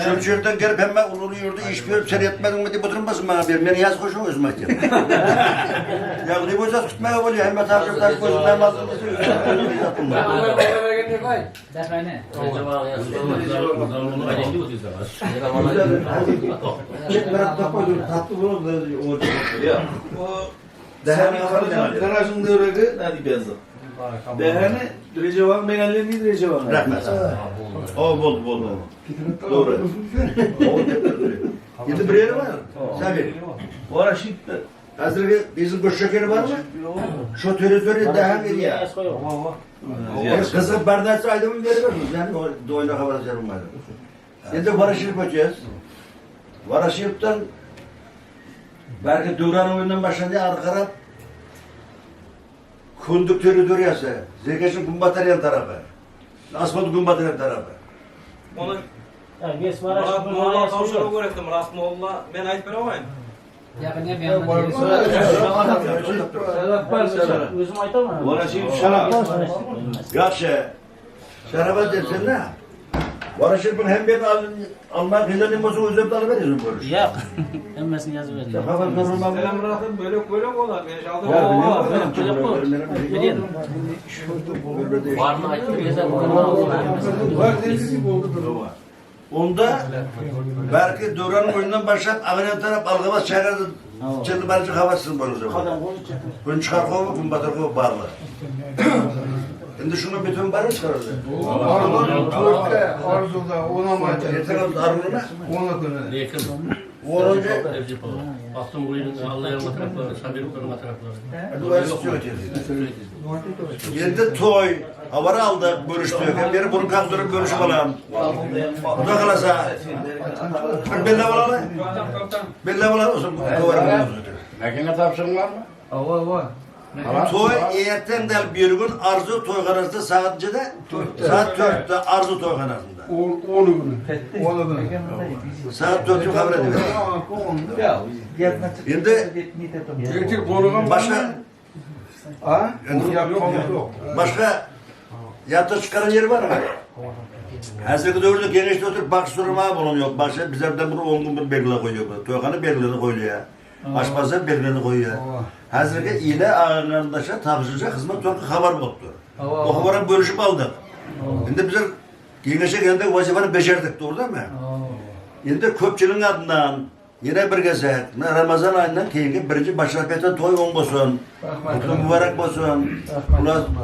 Şu çölden gelip hemen ululu yurdu iş görüp sen etmedin mi diye oturmasın bana bir. Beni yaz koşun özüme diye. Ya bu yüzden tutmaya oluyor. Hemen takip takip koşun. Ben mazlum. Garajyň döwregi nädip ýazdyk? Dähäni Recep agyň begenleri Recep agyň. Rahmet. O boldy boldy. Dogry. Indi bir ýeri bar. Sabir. Ora şitdi. Häzirki biziň bir şekeri barmy? Şu territoriýa daha berýär. Gyzyk bardaç aýdymyny berip Yani o doýna habar bermedi. Endi Voroşilov ötýäs. Voroşilovdan belki Döwran oýundan başlandy arka Kündük territoriýasy, Zergeşiň gün batarýan tarapy. Asfalt gün batarýan tarapy. Onu Murat Molla tavşanı öğrettim. Murat Molla men aýdyp berewaýyn. Özüm aýtaman. Voroşilov şarap. Ýagşy. Şaraba dersen ne? Voroşilov'un hem bir almak hilenin bolsa özüm de alıverirsin görüş. Ýok. Hemmesini ýazyp berdim. Selam Murat'ın bölek bölek olar. Beş altı Bilýän. Baryny aýtdy, Onda belki Döwran'ın oyundan başlap Ağrıyan tarap Algabas Çaykar'da Çenli Barıcı havasısın bunu zaman. Gün çıkar kovu, gün batır kovu barlı. Şimdi şunu bütün barı çıkarırdı. Arzu törtte, arzuda, ona mı Yeter oldu Arun'una. Ona göre. Lekin. Orucu. Baktım buyurun Allah'ın tarafları, Sabir'in tarafları. Endi toy, habar aldık, görüştük. Hem beri bunu kaldırıp görüşüp alalım. Xudo xohlasa. Bir bella olalı. Bella olalı olsun. Mäkenge tapşyryň barmy? Ava ava. Toy erten del bir gün Arzu toyxanasında saat nechede? Saat 4'te Arzu toyxanasında. Onu günü. Onu günü. Saat 4'te haber ediyor. Endi başka Ha? Başka yatır çıkaran yeri var mı? Hazırki dövrde genişte oturup bak sorma bunun yok. Başka bizlerden bunu 10 gün bir belgile koyuyor. Toyxana belgileni koyuyor. Aşpazlar belgileni koyuyor. Hazırki ile ağırlarındaşa tapşıracak hizmet torku haber boptu. O haberi bölüşüp aldık. Şimdi bizler genişe geldik vazifeni becerdik doğru değil mi? Şimdi köpçülüğün adından Yine bir gezek, Ramazan ayından keyingi birinci başlapetden toy on bolsun. Kutlu mübarek bolsun.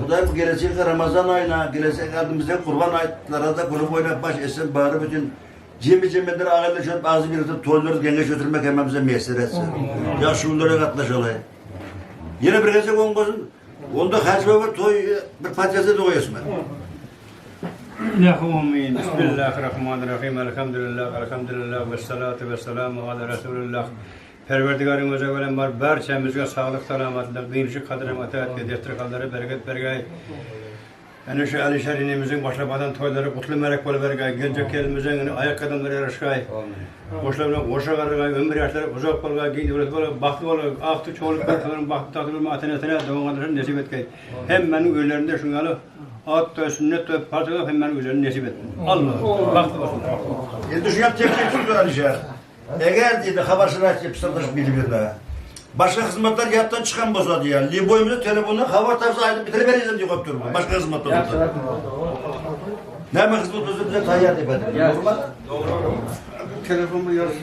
Xuday bu gelecek Ramazan ayına, gelecek adımızda kurban aylara da kulüp oynap baş etsin, bari bütün cemi cemiler ağırlı çöp ağzı bir toyları gengeş ötürmek hemmemize müyesser etsin. Ya şunlara katlaşalım. Yine bir gezek on bolsun. Onda hacı baba toy bir patyası da koyasın ben. Amin. Bismillahirrahmanirrahim. Elhamdülillah, elhamdülillah ve salatu ve selamu ala Resulullah. Perverdigarimize gelen var barçamızga sağlık, salamatlık, dinşi kadrım ataat ve destek bereket bergay. Yani şu Ali Şerinimizin başlamadan toyları kutlu melek bol bergay. Gelecek elimizin ayak kadınları yarışkay. Boşlarına boşa kargay, ömür yaşları uzak bolgay, giy devlet bolgay, bahtlı bolgay, ahtı çoğuluk berkelerin bahtı tatlı atenetine doğanların nesip etkey. Hemmenin öylerinde şungalı at da sünnet de parça da hemmenin üzerine nesip etsin. Allah bahtlı olsun. Endi shu ham texnik turdi Alisher. Eğer dedi habersiz aytib sirdash bilib berdi. Başka hizmetler yattan çıkan bolsa diye. Liboyimizni telefondan haber tapsa aytib bitirib beramiz deb qo'yib turibdi. Başka hizmetlar bo'lsa. Nima xizmat bo'lsa biza tayyor deb aytdi. To'g'rimi? Telefonun yarısı.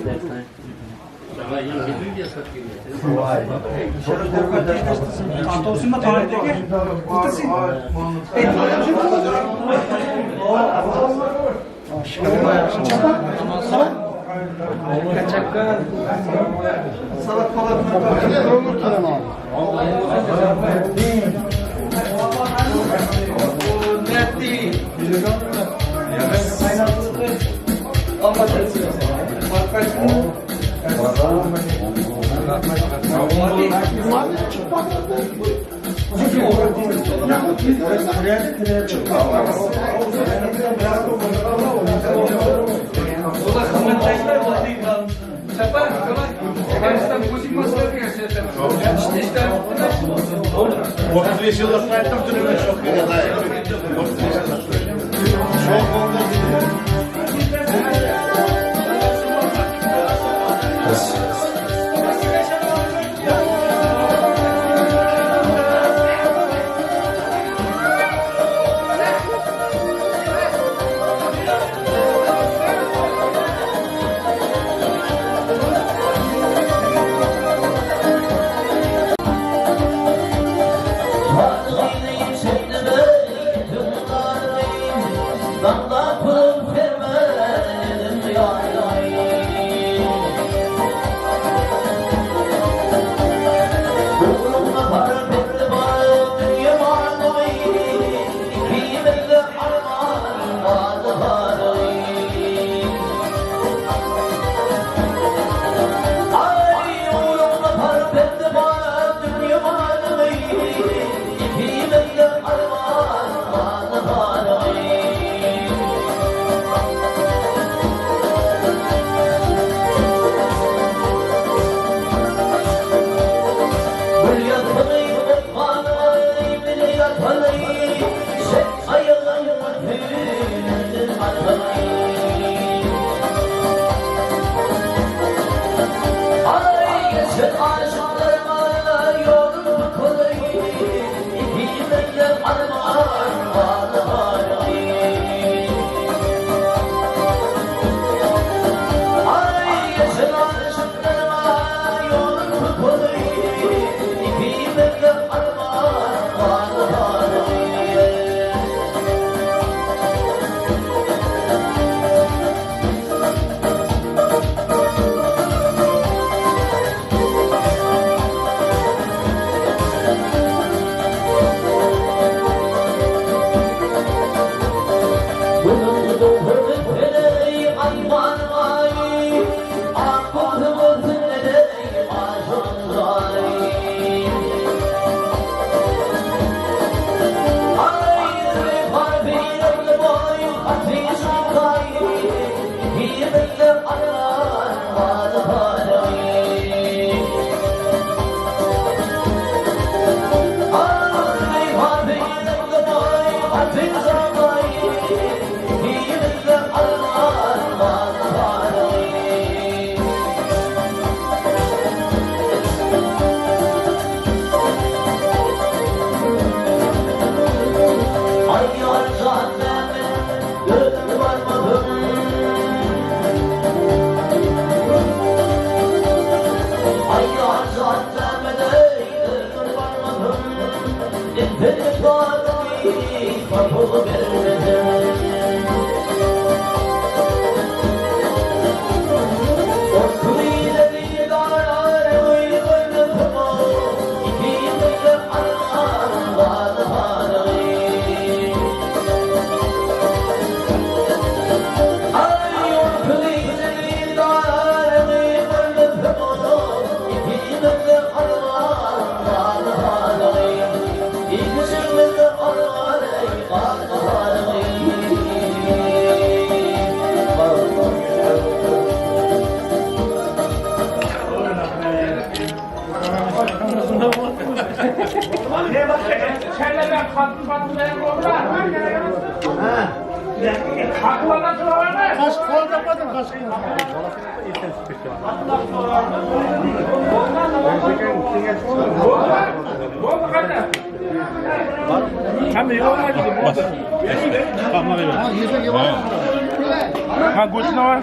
Ha go'shtini var.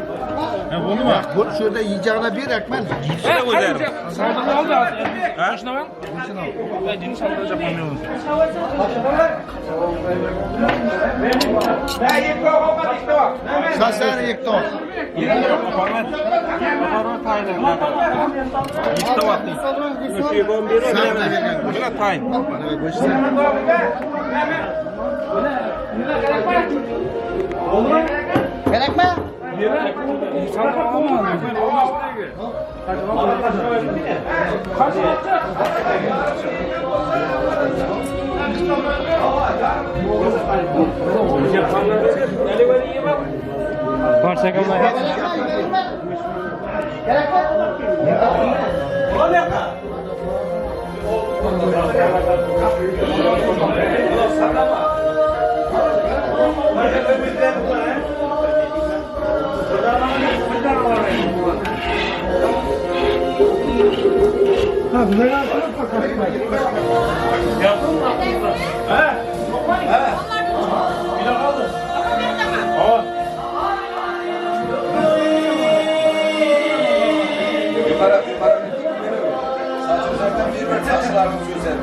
Ha bo'ldi mi? Şu yerda yiyeceğine bir ekmen. Ha? Go'shtini var. Sasar yekto. Saçımızdan bir ver, saçlarımız güzel.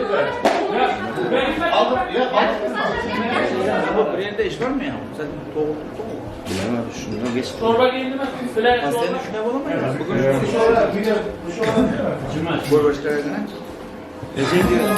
Bu bir ýerde iş barmy ýa? Sen dogruldun mu? Bilemem şundan geç. Torba geldi mi? Bilen Ha, torba. sen düşüne bolamayız. Bugün Bu başka yerine. Recep diyor.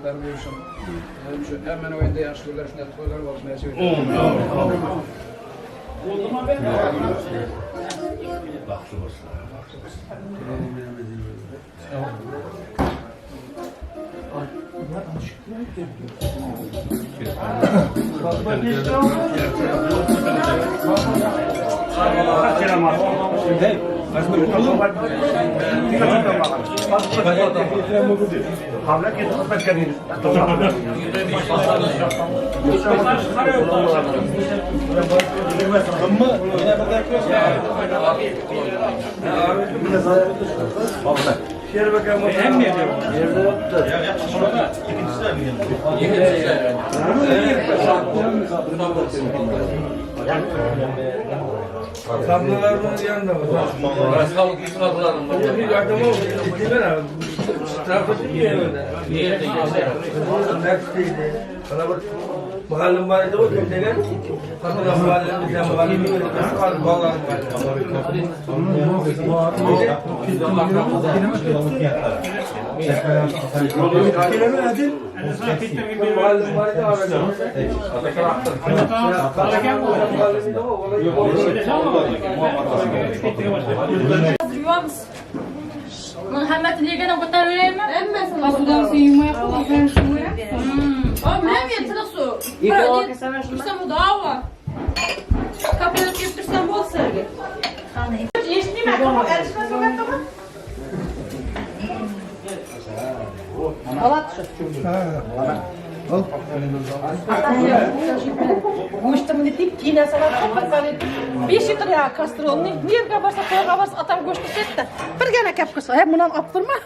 Bagtlary buýursun. Şu hemmäniň öýünde ýagşy günler, şunday toýlar bolsun näsip etsin. Bagtly bolsun. Mugallym bar edi o degen. Yuvamiz. Buni hammasini yeganim ko'taraveraymi? Hammasini. Sudan suv yumay Men tiniq suv. Tursam dava. Kapelib kelib tursam bo'ldi sizlarga. Eshitmayman, Go'shtimni deb kiyina soladi, 5 litr ya kastrolni nerga borsa to'yga borsa otam go'sht ketdi. Birgina kap qilsa, "Hey, bundan olib turma."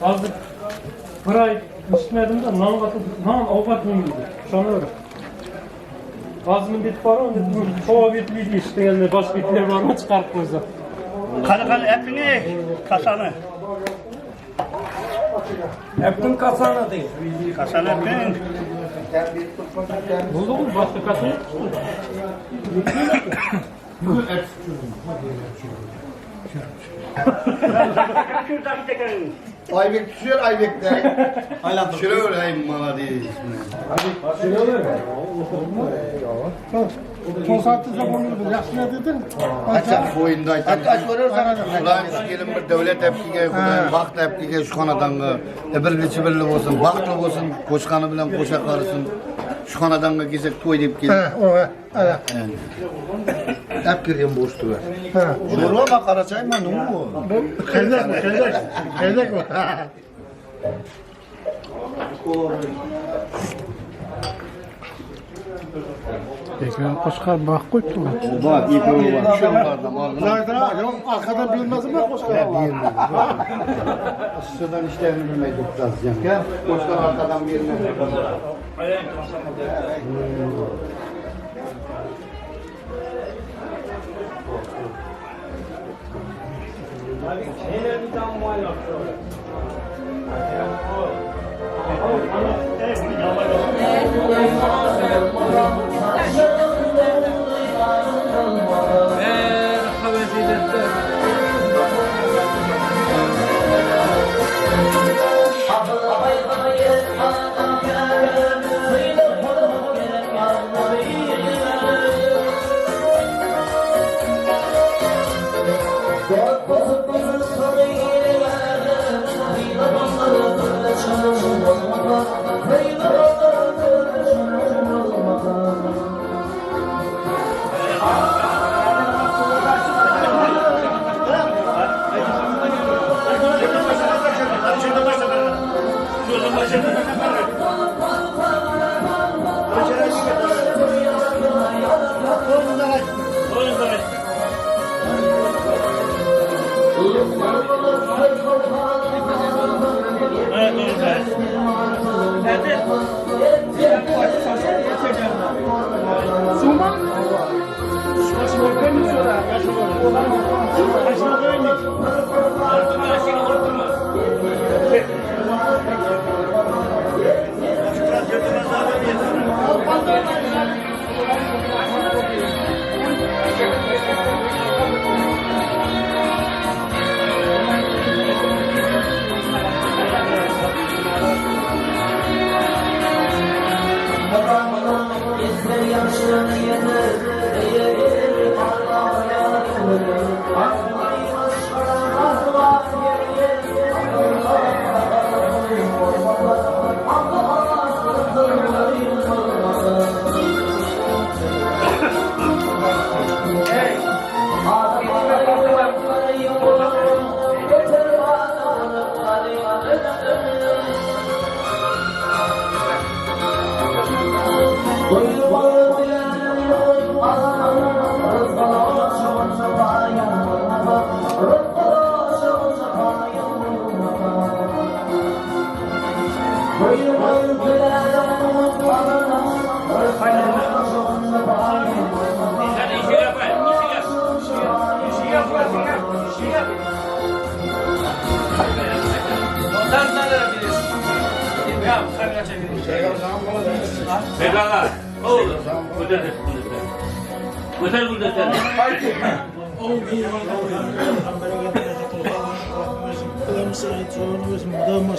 Hozir bir oy ichmadimda non non ovqat yemaydi. Ishonaver. Hozir bunday bor, savob etmaydi ish deganda boshqa itlar bormi chiqarib qo'ysa. Qani qani epini kasani. Epin kasana deydi. Kasani epin. Bo'ldi u boshqa kasa yo'q. Aybek düşüyor Aybek de. Düşürüyor hey bana diye ismini. Açar boyunda aytan. Xudoyim shu kelin bir davlat olib kelgay, Xudoyim baxt olib kelgay shu xonadonga. Birlichi birli bo'lsin, baxtli bo'lsin, qo'shqani bilan qo'sha qarisin. Shu xonadonga kelsak to'y deb keldik. Olib kelgan bo'shdilar. Sho'rva ma qarachayman, nima bu? Bor, ikkovi bor. Arkadan bilmezmi qo'shqar? Ustidan ishlarini bilmaydi yani. Qo'shqar arkadan bermaydi.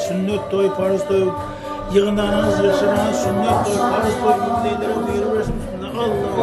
Sünnet toý, parz toý, ýygnanyňyz, ýygyşanyňyz sünnet toý, parz toý, ýübileýlere buýrubersin üstünde Allah.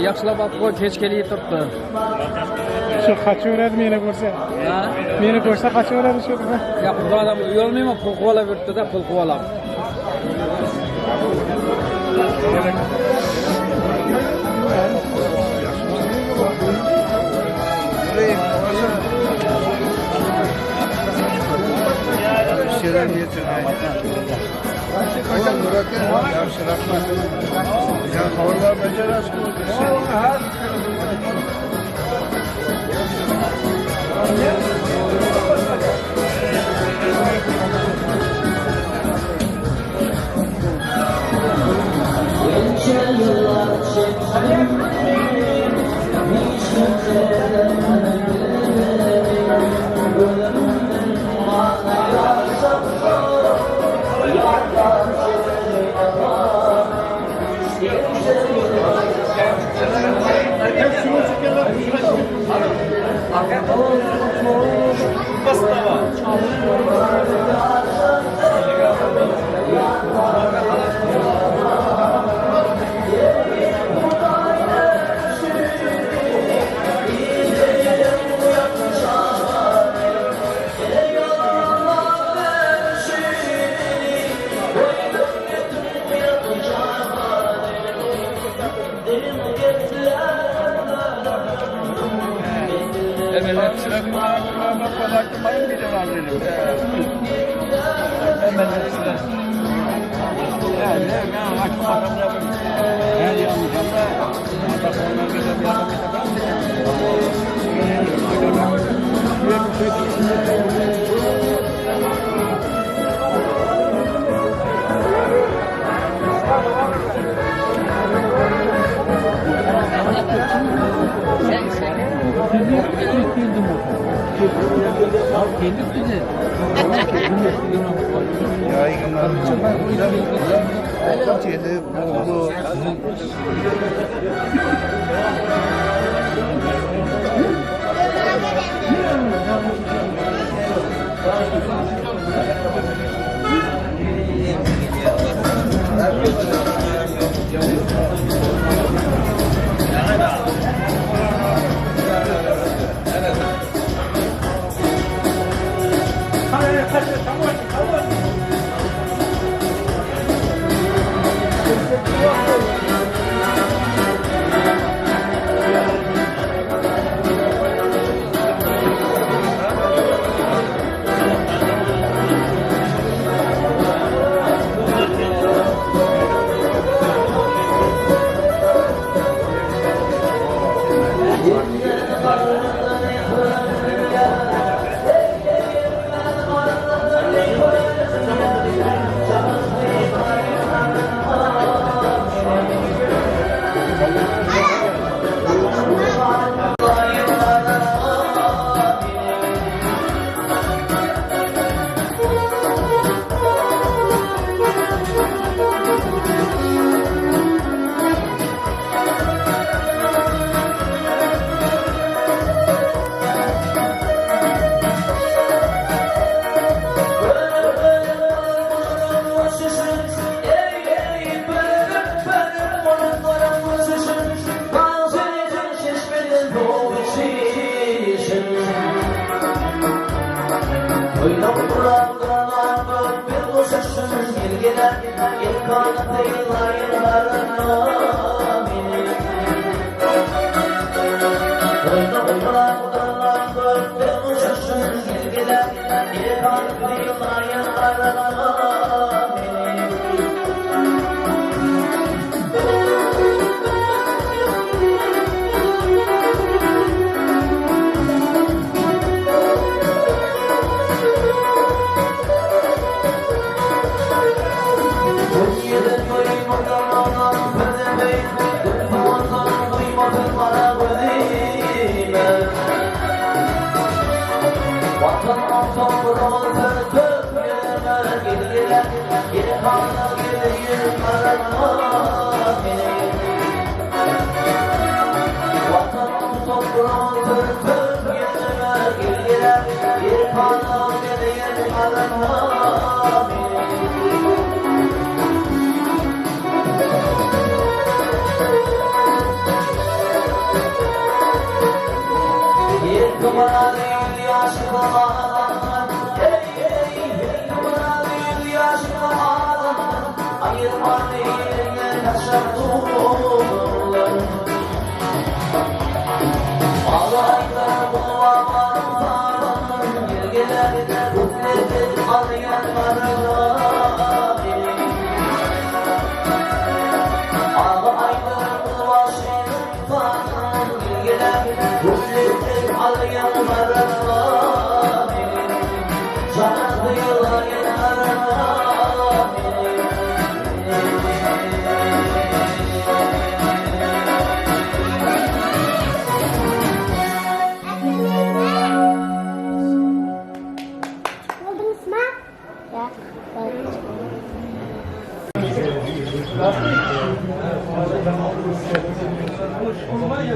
Ýagşylap alyp goý, peçkeli iýip durupdyr. Şu gaçyberedi meni görse. Ha? Meni görse gaçyberedi şu. Ýa bu adam uýalmaýmy, pul kowalap ýörüpdir-de, pul kowalap. Barady ýüz ýaşyna adamlar, Eý, eý, eý, barady ýüz ýaşyna adamlar, Aýyrmady ýerinden taşlap durlar. Aga aýdar gurbanlaryň salamyn, Ýer gelende gutletip alýan garalar. Aga aýdar gurbaşynyň salamyn, Ýer gelende gutletip alýan garalar. Jana gyýylaýan garalar. Bolduňyzmy? Ýok, bolmadyk.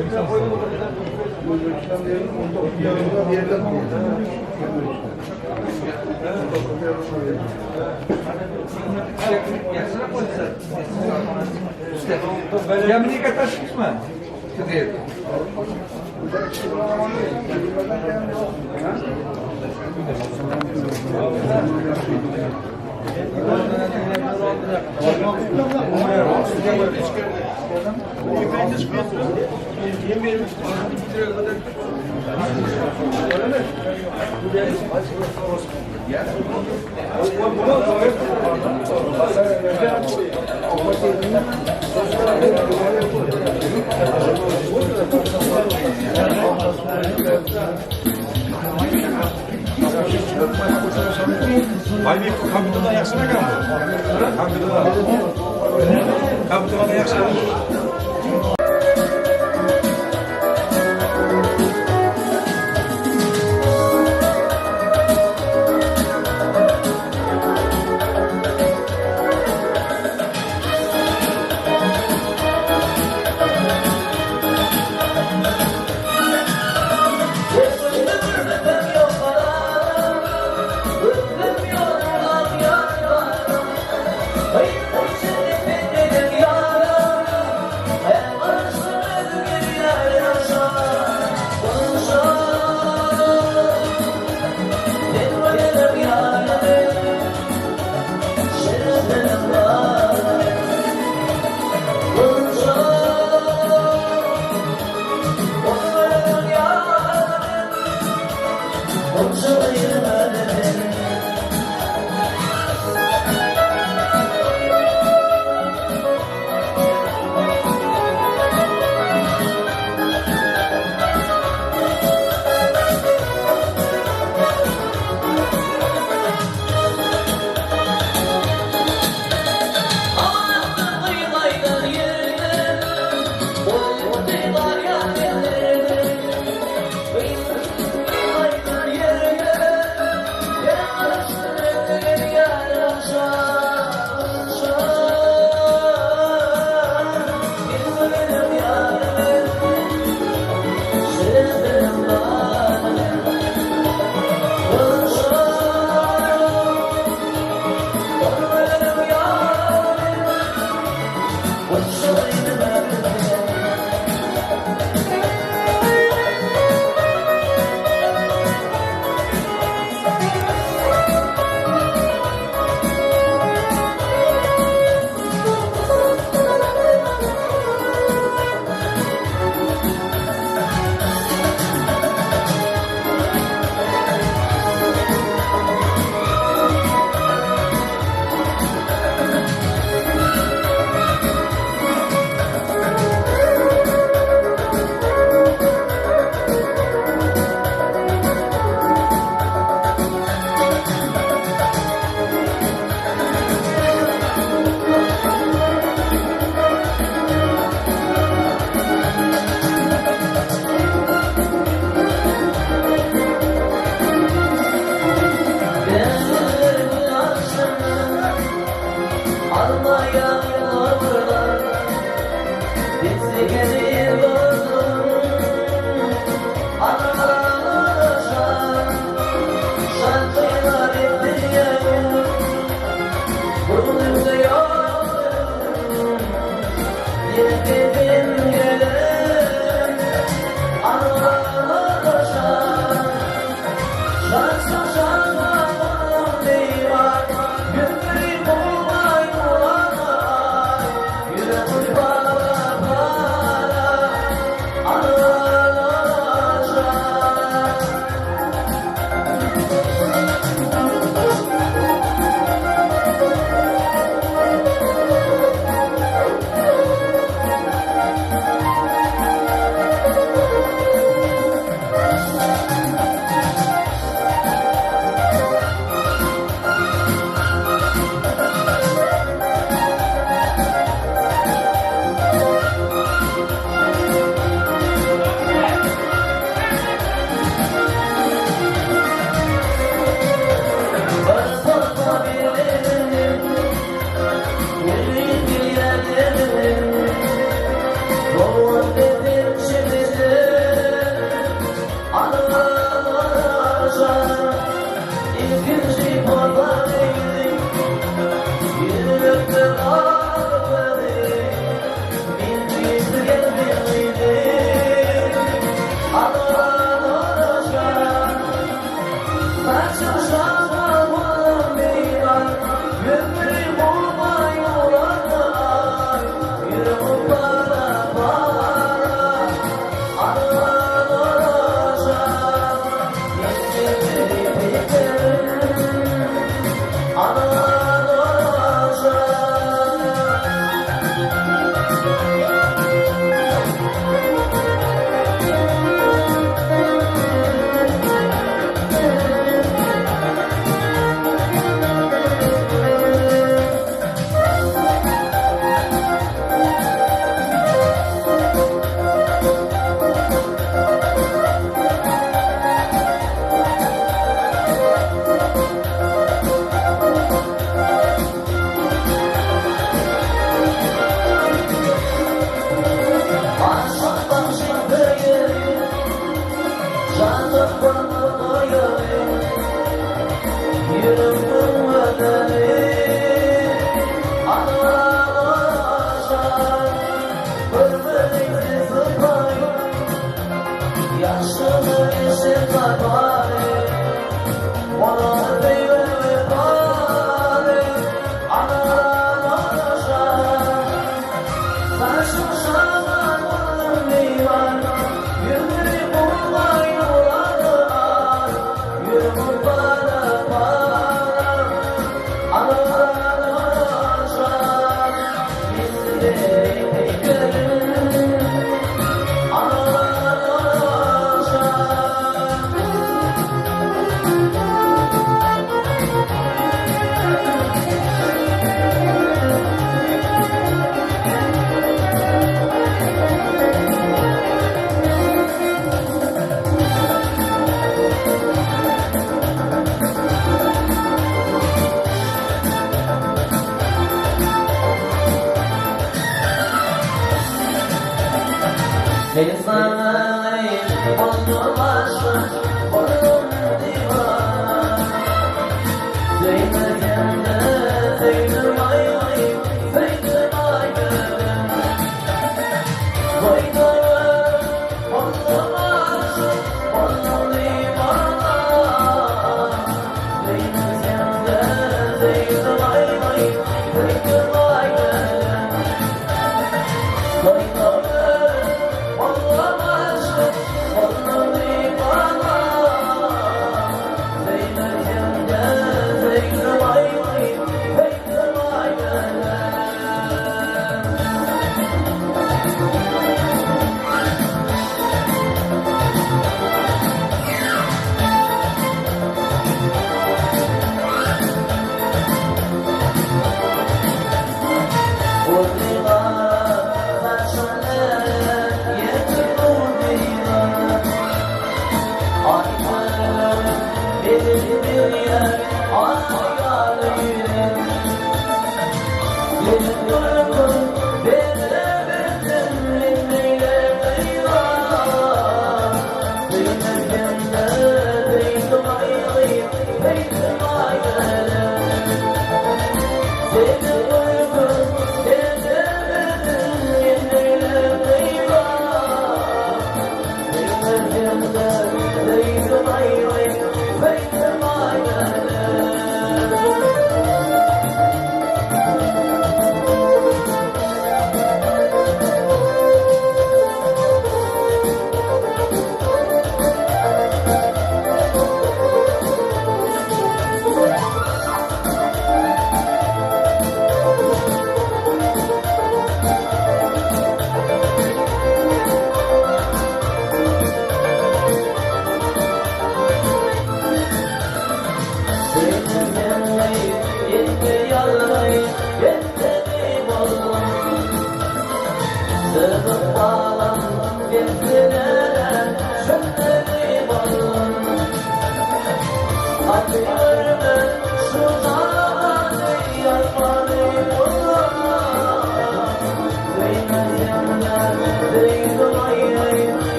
Baybek kompýuterden ýagşy ekan bu. Kompýuterden. Kompýuterden ýagşy.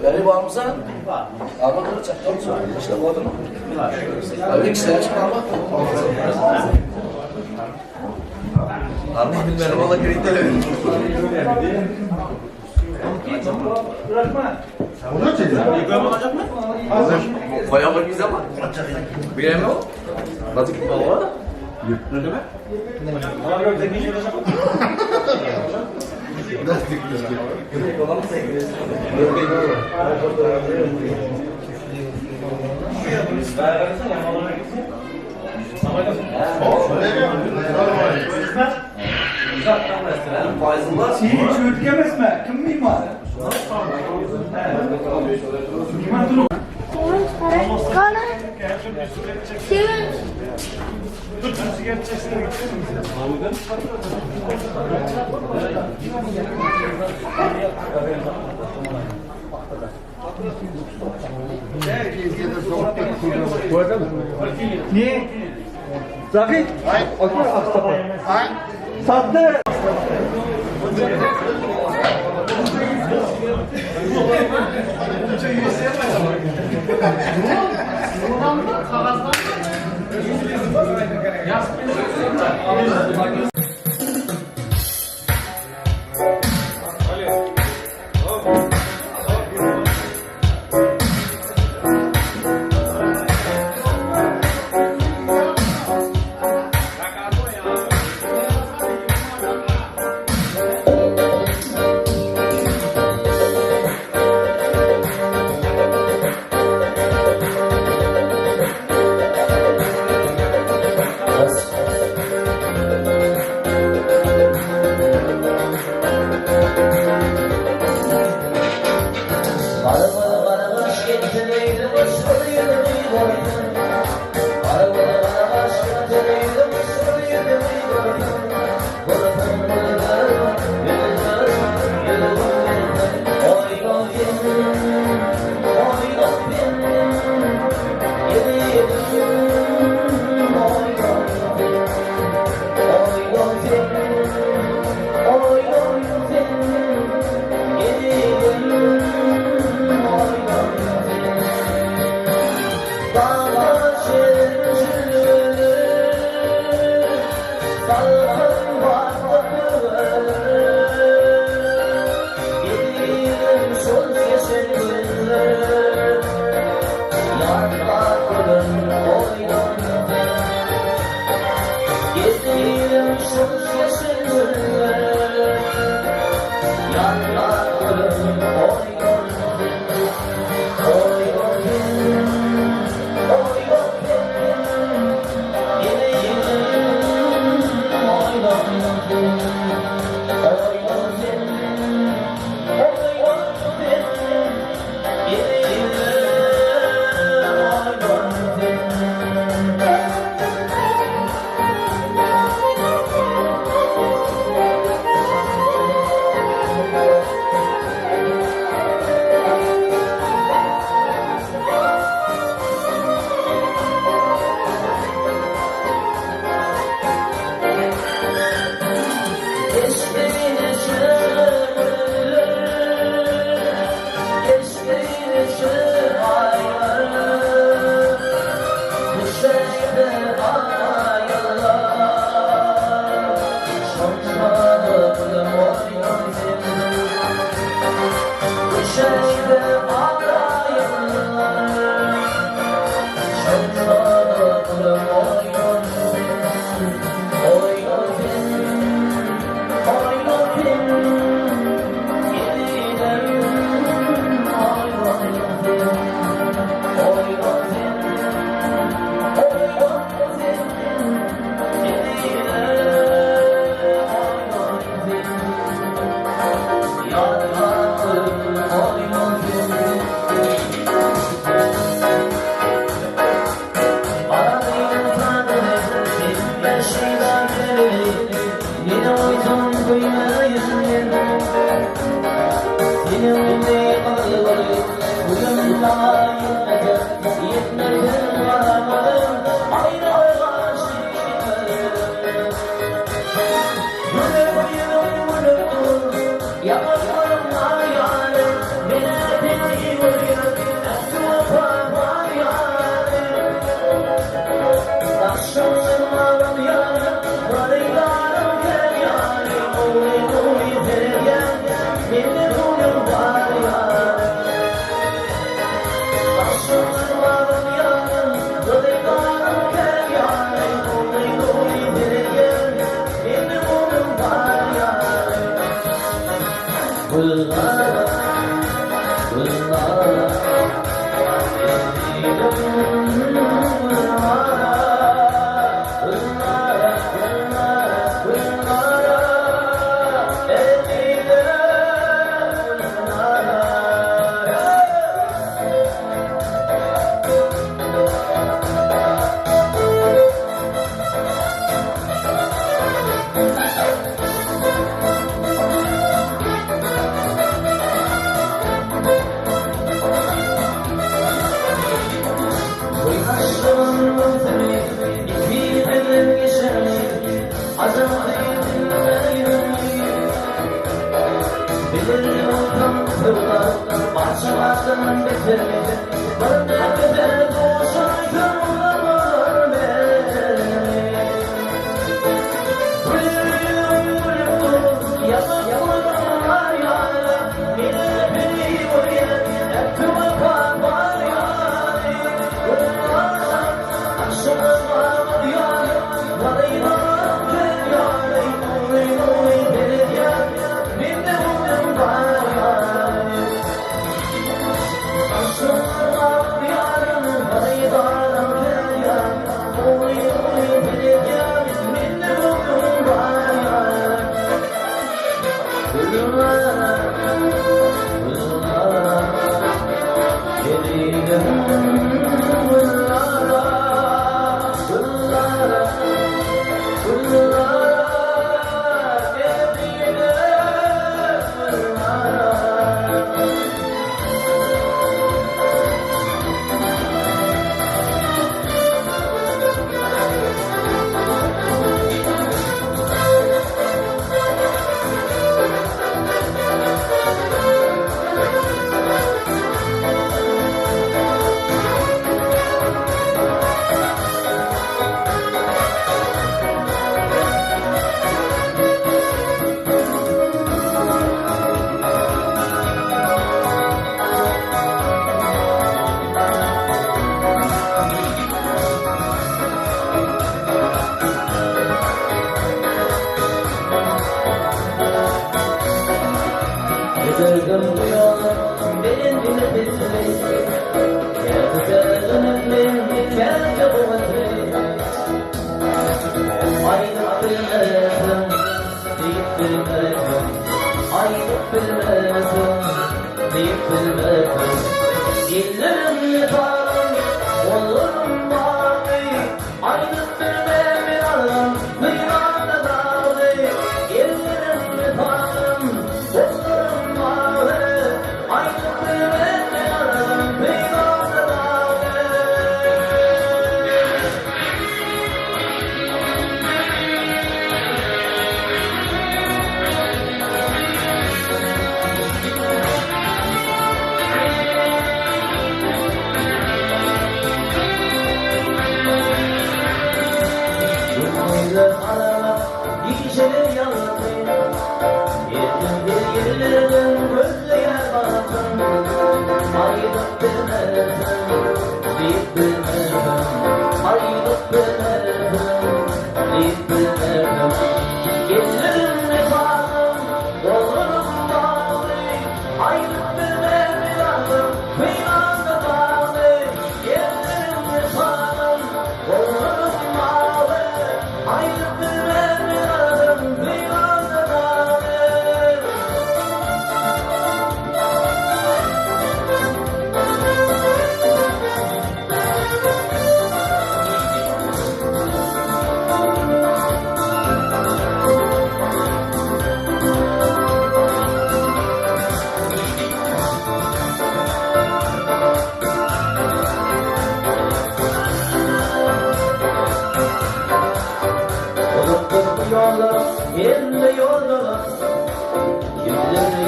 Beri barmysan? Alma kılıç çatdan İşte bu adamı. Öyle kişiler çıkma Alma bilmem valla gerek değil. Koyamır biz ama. Bilemiyor. Nasıl gitme o? Qani? Sevinch. Ne? Zahid. Sattı.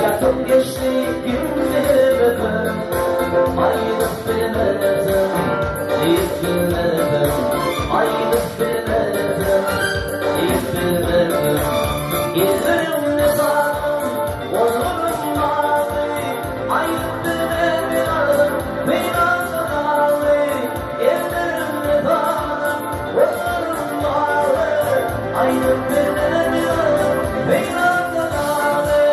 Ýasym geçdi kim sebäpin Aýdyp bilmezdim Diýip bilmezdim Aýdyp bilmezdim Diýip bilmezdim Ellerimde salym Ozgurym mawy Aýdyp bilmezdim Arzym Peýdasyz galdy Ellerimde salym Ozgurym mawy Aýdyp bilmezdim Arzym Peýdasyz galdy.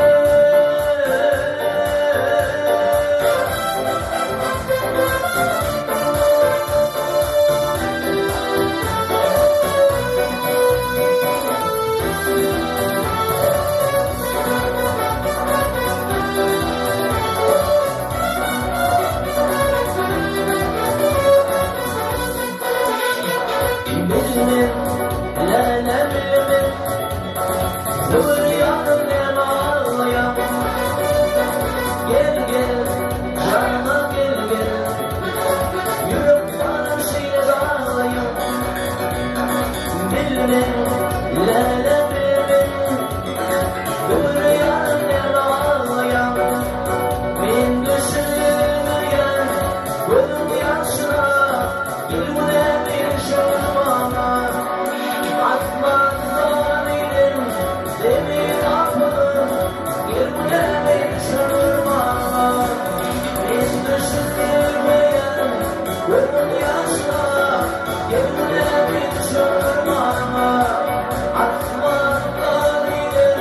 Bilmen, läle bilmen, Zöwür ýanym näme aglaýaň? Gel, gel, janyma gel, gel, Ýürek baram şeýle daglaýaň. Bilmen, läle bilmen, Zöwür ýanym näme aglaýaň? Men düşünmeýän gözüň ýaşyna, Il-güne meni şormana. Asmandan inen zemin apydyr, Il-güne meni şormana. Men düşünmeýän gözüň ýaşyna, Il-güne meni şormana. Asmandan inen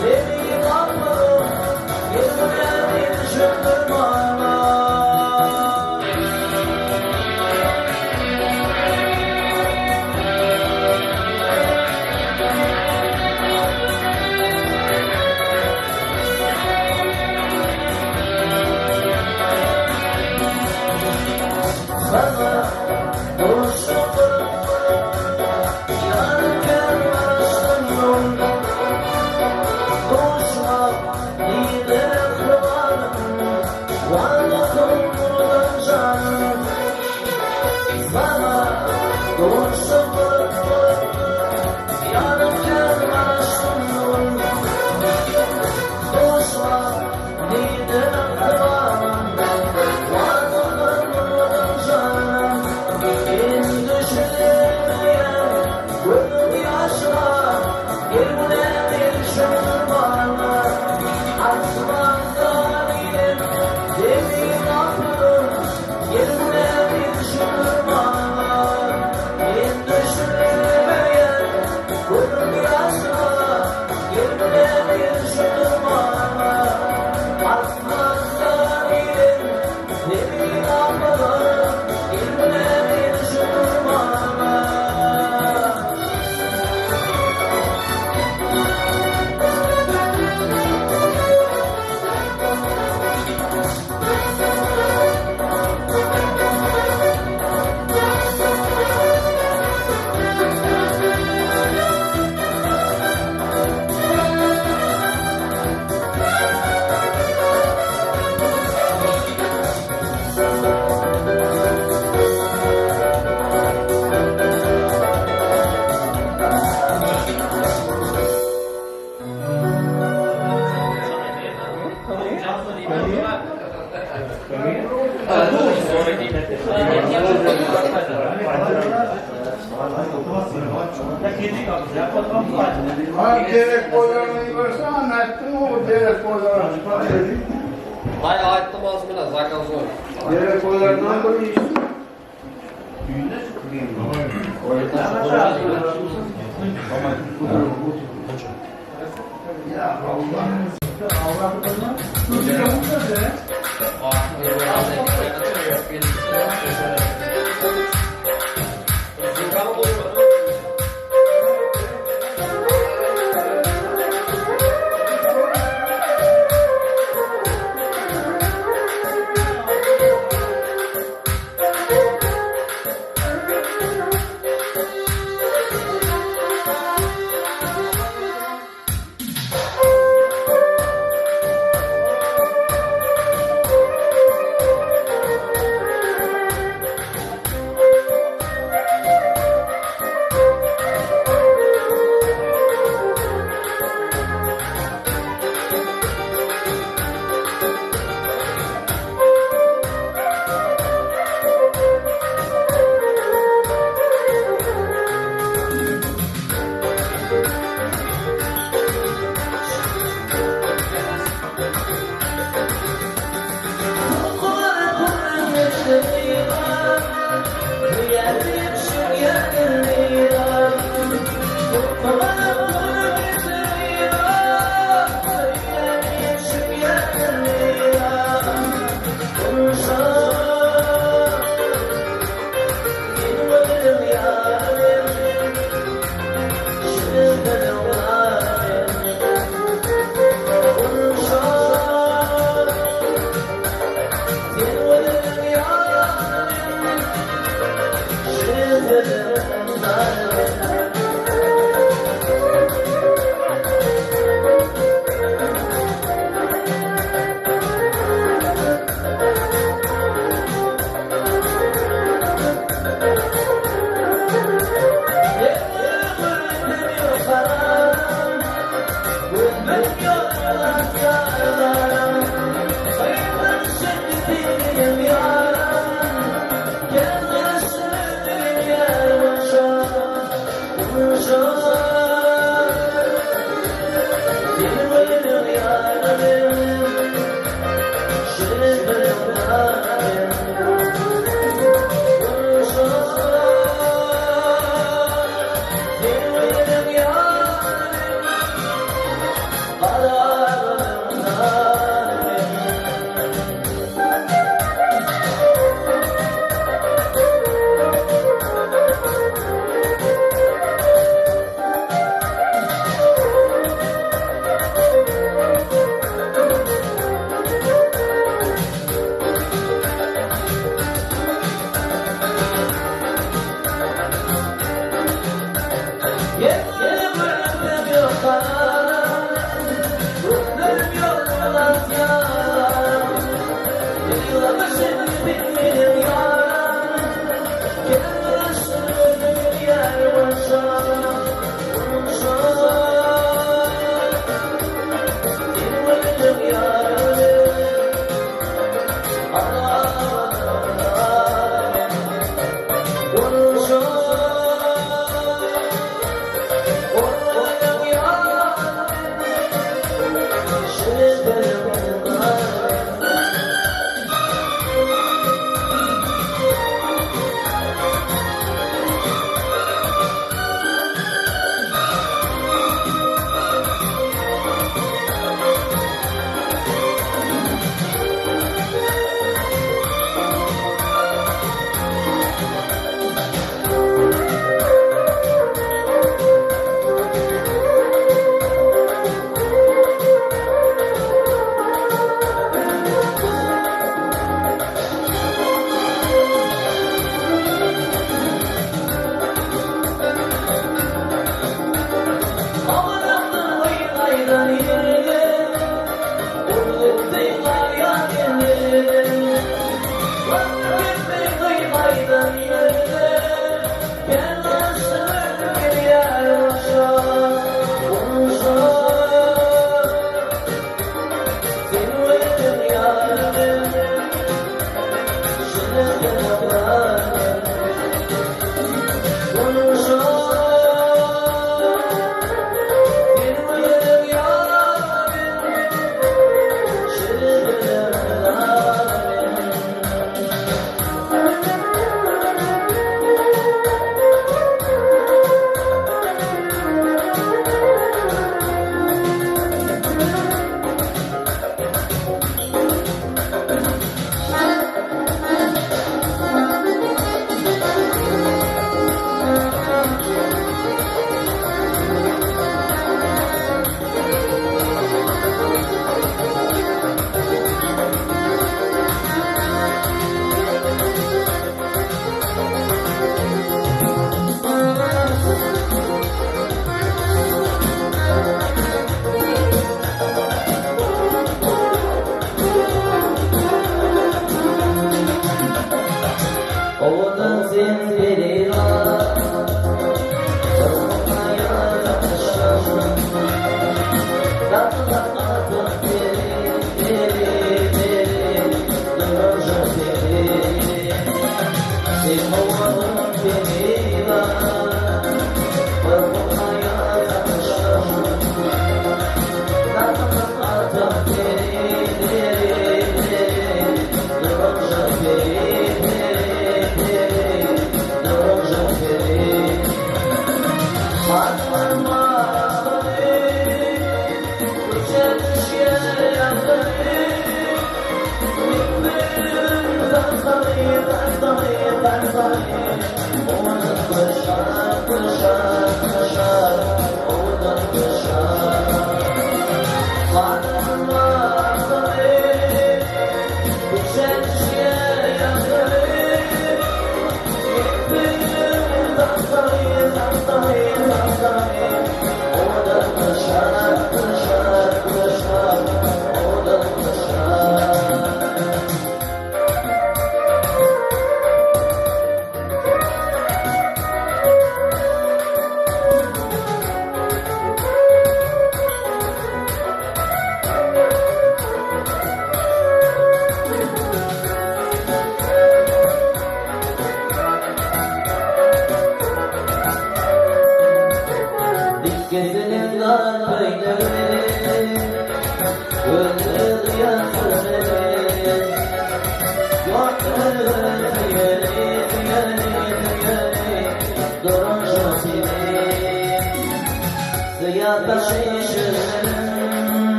zemin apydyr, Il-güne meni şormana. Sana duşup Ýarken garaşdym ýolda Duşmak diýdi mähribanym Wadasyň unudan janym Sana duşup Ýarken garaşdym ýolda Duşmak diýdi mähribanym Wadasyň unudan janym Men düşünmeýän gözüň ýaşyna Gel-güne meni şormana Asmandan inen zemin apydyr Gel-güne meni şormana Men düşünmeýän gözüň ýaşyna Gel-güne meni şormana Asmandan inen zemin apydyr Gel-güne meni şormana. Ha derek boylarını versen aytdym o derek boylarını. Ay aytdym az bilen zakaz zor. Derek boylarından bir iş. Ya Allah.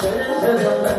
Şirin sözüňden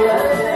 garyp.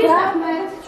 Rahmet.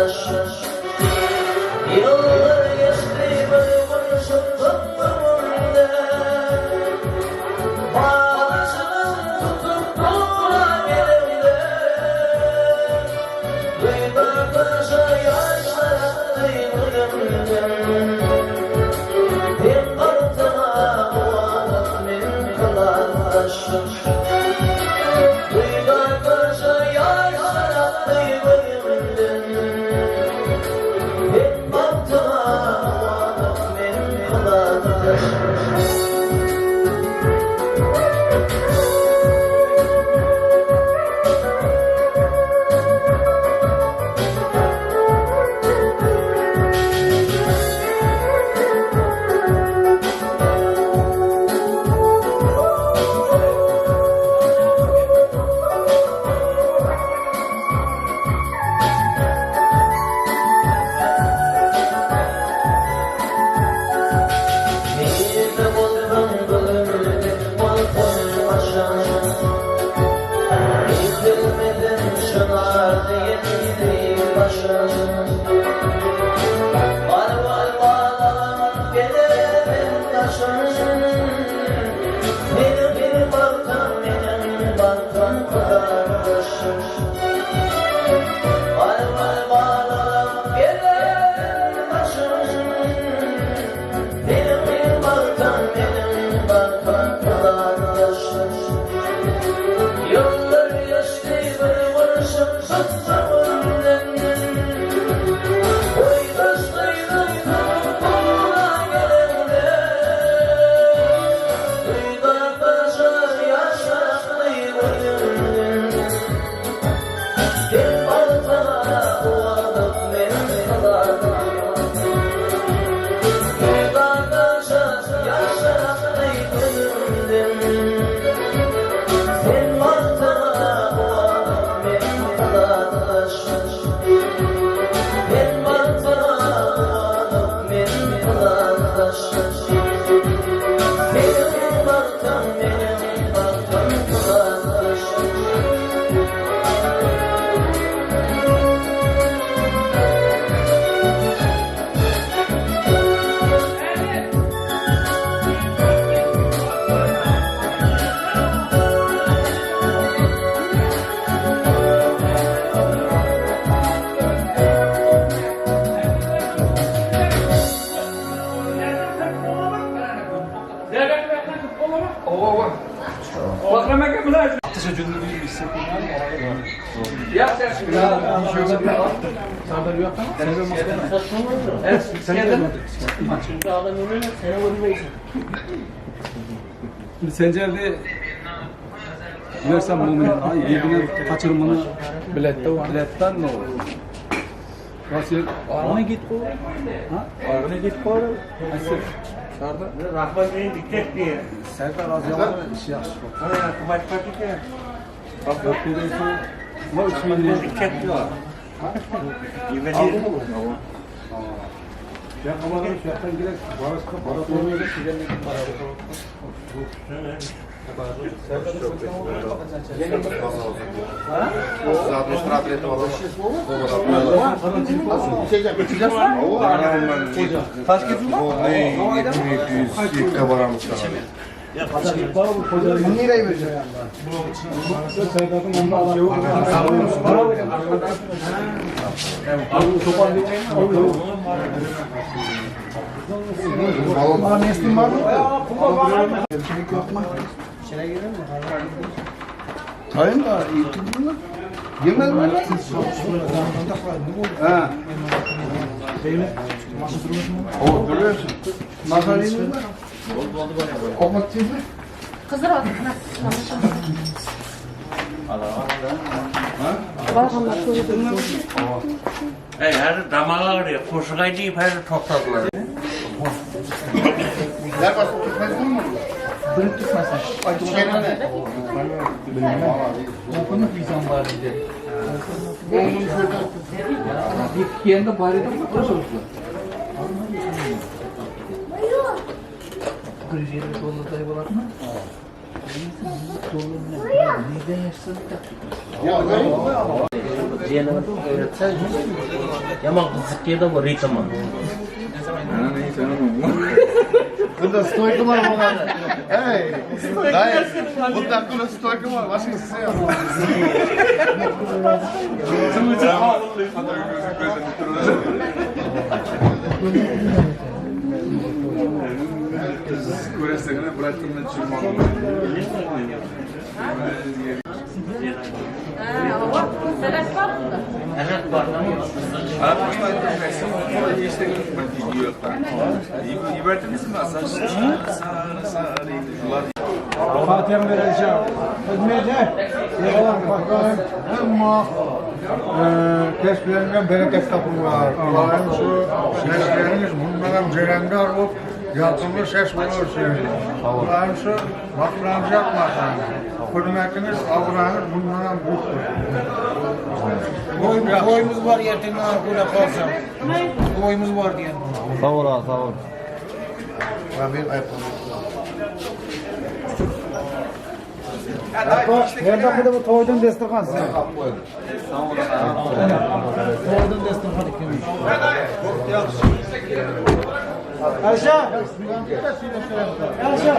gardaş Ýyllar geçdi bir gurşun ömrümden Balyşyny tutup dura gelemde Duýdandaşa ýaşlar akdy gözümden Sen bagtyňa guwanyp men kylandaş Duýdandaşa ýaşlar akdy gözümden Sen bagtyňa guwanyp men kylandaş. Nirde bolsaň gözümde bolsun başyň Ýitirmedim çynar diýen başyň Bar bar balalam gelerin daşyň Meniň bagtym meniň bagtym gardaşym Bar bar balalam gelerin daşyň Meniň bagtym meniň bagtym gardaşym Ýyllar geçdi bir gurşun tutmagymdan Boýdaş gyzyň tutguna gelende Duýdandaşa ýaş akdy gözümden Sen bagtyňa guwanyp men kylardym Duýdandaşa ýaş akdy gözümden Sen bagtyňa guwanyp men kylardaş Sen bagtyňa guwanyp men kylardaş Seniň bagtyň meniň bagtym kylardaş. Sencerdi Görsem mu'min yedini kaçırmanı bilette biletten ne olur? Nasıl? Ona git koy. Ha? Ona git koy. Nasıl? Serdar. Rahmat beni dikkat diye. Serdar az yalan işi yaxşı. Ha, kubat patika. Bu 3000 Dikkat diyor. Aldı mı? Ya ama şu yaktan gerek. Barışka para olmuyor. Sayın da iyi mi? Yemez mi lan? Ha. O görüyorsun. Masal yedin mi? Ovqat yedin mi? Qiziroq. Ey, her damağı ağrıyor. Koşu kaydıyıp her topladılar. Ler basıp tutmaz mı? Bırık tutmasın. Okunuk vizam var dedi. Bir yerinde bari de mı? Bir yerinde dolda boladimi? Yaman gyzyk ýerde bu ritmi. Bunda stoyka var bunlarda. Hey. Dayı. Bunda kula stoyka var. Başka şey yok. Fatiha'm vereceğim. Hizmetler. Bakalım. Ama kesblerinden bereket tapırlar. Allah'ın şu sesleriniz bundan ceremdar olup yakımlı ses bulursun. Allah'ın şu baklarınızı yapmasın. Hürmetiniz, avranız bundan büyüktür. Toýumuz bar erteňden arkuda kalsam. Toýumuz bar diýen. Sag bol aga, sag bol. Nerede bu toýdan desturxan size? Toýdan desturxan ikimiz. Ayşe. Ayşe.